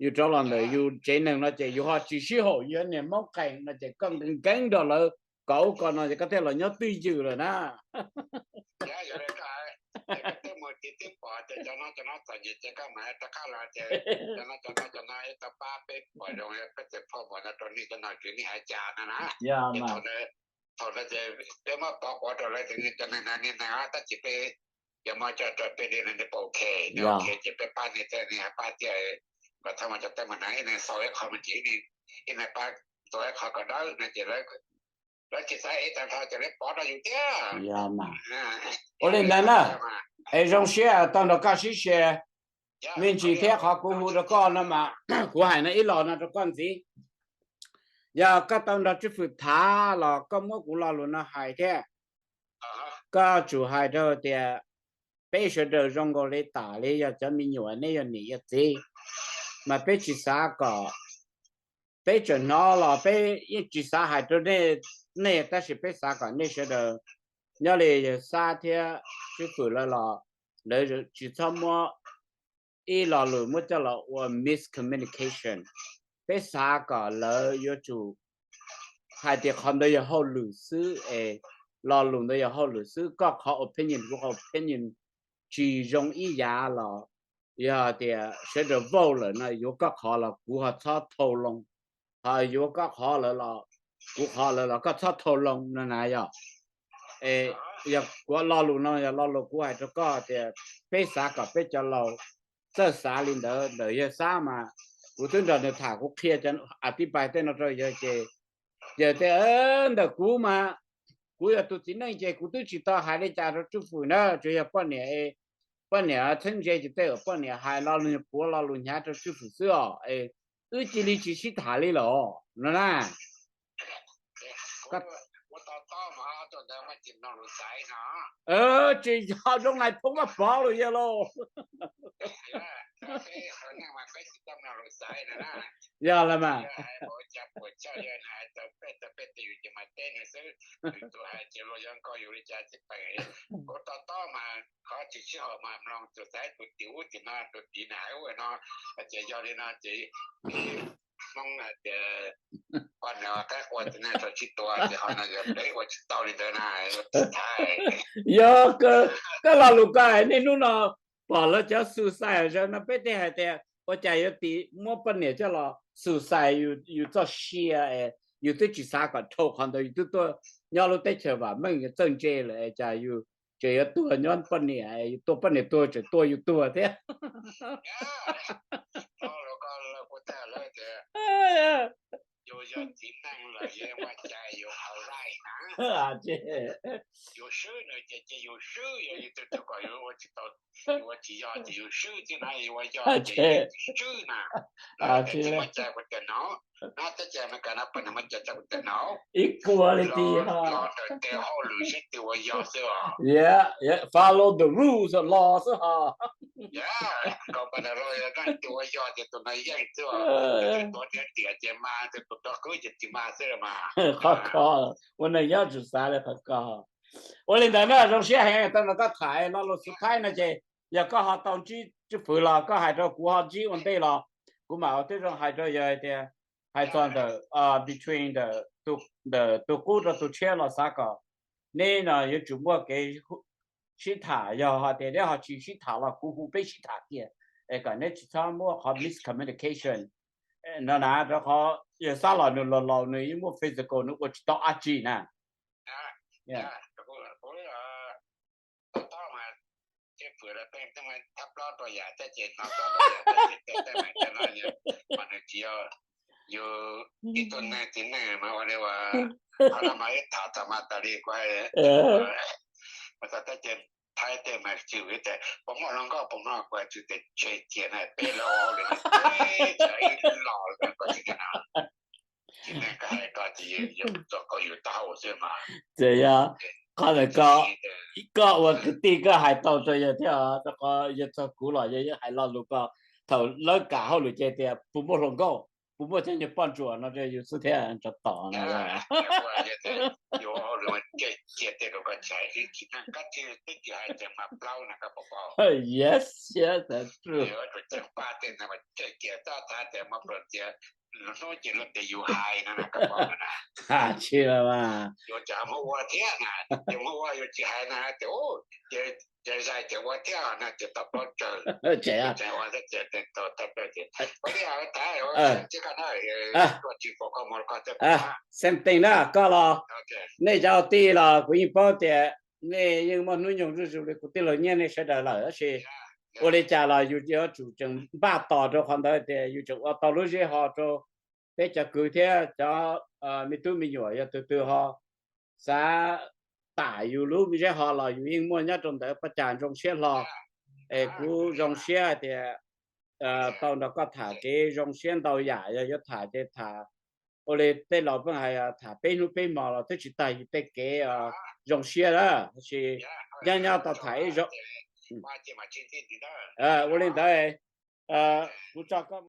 Yus rov los ntawm yus tsev neeg no ces yus ho tsis sib haum, yus niag Hmoob qees no ces koj nkees nkees nrog lawv kom ub kom no ces koj thiaj los nyob twj ywm lawm na. Thaum no ces peb muab pov quav rau lawv tias cov neeg no niag neeg tab sis peb, yog muab coj rau peb li no nws pom ok, nws ok ces peb pab nws thiab nws hais pab tias kom thaum mas cov teeb meem no ib neeg xaus ib qho mas ces ib neeg pab xaus ib qho kom dawb no ces lawv tsis xav ev tag nrho ces lawv pov rau yus thiab. Ua li ntawd na, es zoo siab tau nrog koj sib share me ntsis thiab qhov kuv hu rau koj no mas, kuv hais no ib los no rau koj ntxiv. Yog koj tau nrog Tswv Fwm tham los koj muab kuv lo lus no hais thiab, koj tsum hais rau tias peb sawv daws zoo nkaus li tam li yog cov me nyuam, nej yog niam yog txiv, mas peb tsis xav kom, peb tseem hnov los peb yeej tsis xav hais rau nej, nej tab sis peb xav kom nej sawv daws nyob li yawg Xab thiab Tswv Fwm lawv los lawv tsis txhob muab ib lo lus muab coj los ua miscommunication. Peb xav kom lawv yuav tsum hais tias qhov ntawd yog hauj lwm xwb es, lo lus ntawd yog hauj lwm xwb, koj qhov opinion kuv qhov opinion tsis zoo ib yav los yog tias sawv daws vote lawm no yuav koj qhov los kuv ho txhob thau loo, ho yuav koj qhov lawm los kuv qhov lawm los koj txhob thau loo no na yog. Yog kuv lo lus no yog lo lus kuv hais rau koj tias peb xav kom peb cov laus txawj xav li ntawd. Ntawm yawg Xab mas kuv twb nrog nws tham, kuv qhia cov a tib pais tej no rau yawg ces yawg tias ntawm kuv mas kuv yog tus txiv neej ces kuv twb tsis tau hais li cas rau Tswv Fwm na, tsuas yog poj niam, poj niam txheeb ze ces tej zaum poj niam hais lo lus puav lo lus hnyav rau Tswv Fwm xwb os, wb cia li tsis sib tham li lawm no na. Tsis yog zoo nais phoo maj pov lus yog lauj. Yog los mas. Qhov tsis sib haum mas mloog tus xaiv tus tim ub tim no tus tim nws hais ua no, ces yog li no ces Hmoob hais tias poj niam qaib qua txiv neej tsis tua, ces ho no yog peb ua tsis tau li ntawd na. Yog, koj lo lus ko niaj hnub no pom lawv cov suicide zaum no peb thiaj hais tias ua cas yuav tim muab poj niam coj los suicide, yus txoj sia es yus twb tsis xav kom dhau qhov ntawd, yus twb tuaj nyob lub teb chaws vam meej txawj ntse lawm es cas yus tseem yuav tuag nyob poj niam, yus tua poj niam tuag tseem tua yus tuag thiab. Equality, follow the rules of law xwb ho. Qhov ua neeg nyob tsum xav li qhov ko. Ua li ntawd na, zoo siab heev tau nrog koj tham lo lus xub thawj no ces yog koj ho tau ntsib Tswv Fwm los koj hais rau kuv ho ntsib ua ntej los kuv mam ua tib zoo hais rau yawg hais tias hais txog ntawm between ntawm tus qub rau tus tshiab los xav kom neb no yuav tsum muaj kev sib tham, yog hais tias neb ho tsis sib tham los kuv hu peb sib tham kiag es kom neb tsis txhob muaj qhov miscommunication. no na, rau qhov yawg Xab los nws laus laus nws yeej muaj physical nws ua tsis tau dab tsi na. Yus ib tug neeg txiv neej mas ua li ua, qhov no mas ib tham tham mas tas li kuv hais, mas tas tab ces Thaib tej mas tsis vim tias puas muaj hluas nkauj puas muaj kuv hais tsis tias tseg cia na peb lawv ua hauj lwm no peb cov ib los lawm koj tsis kam na. Tsis ne koj hais koj ces yus txog koj yus taub hau xwb mas. Ces yog qhov ntawd koj, koj ua kwv tij koj hais tau rau yawg thiab, rau qhov yawg txog kuv los yawg yeej hais lo lus ko thaum lawv kam hauj lwm ces tias puas muaj hluas nkauj, puas muaj cov nyuag poj ntsuam no rau yus xwb thiab tso tom na. Yes, yes, that's true. Tsis mas, same thing na, koj los, nej cov tij los kuv yeej paub tias nej yeej muaj hnub nyoog zuj zus li kuv tij laug Nyiaj nej sawv daws lawm tab sis ua li cas los yus yuav tsum tseem npaj tos rau qhov ntawd tias yus tseem ua tau lub zeb ho rau peb cov kwv thiab cov me tub me nyuam yog tus twg ho xav tam yus lub zeb ho los yus yeej muaj nyob rau ntawd pab cas zoo siab hlo. Es kuv zoo siab hais tias tau nrog koj tham kev zoo siab ntau yam, yog yuav tham ces tham ua li tej laus pheej hais tham peb hnub peb hmo los twb tsis tag yus tej kev zoo siab lawm tab sis nyob nyob tau tham ib zaug. Ua li ntawd, kuv tso koj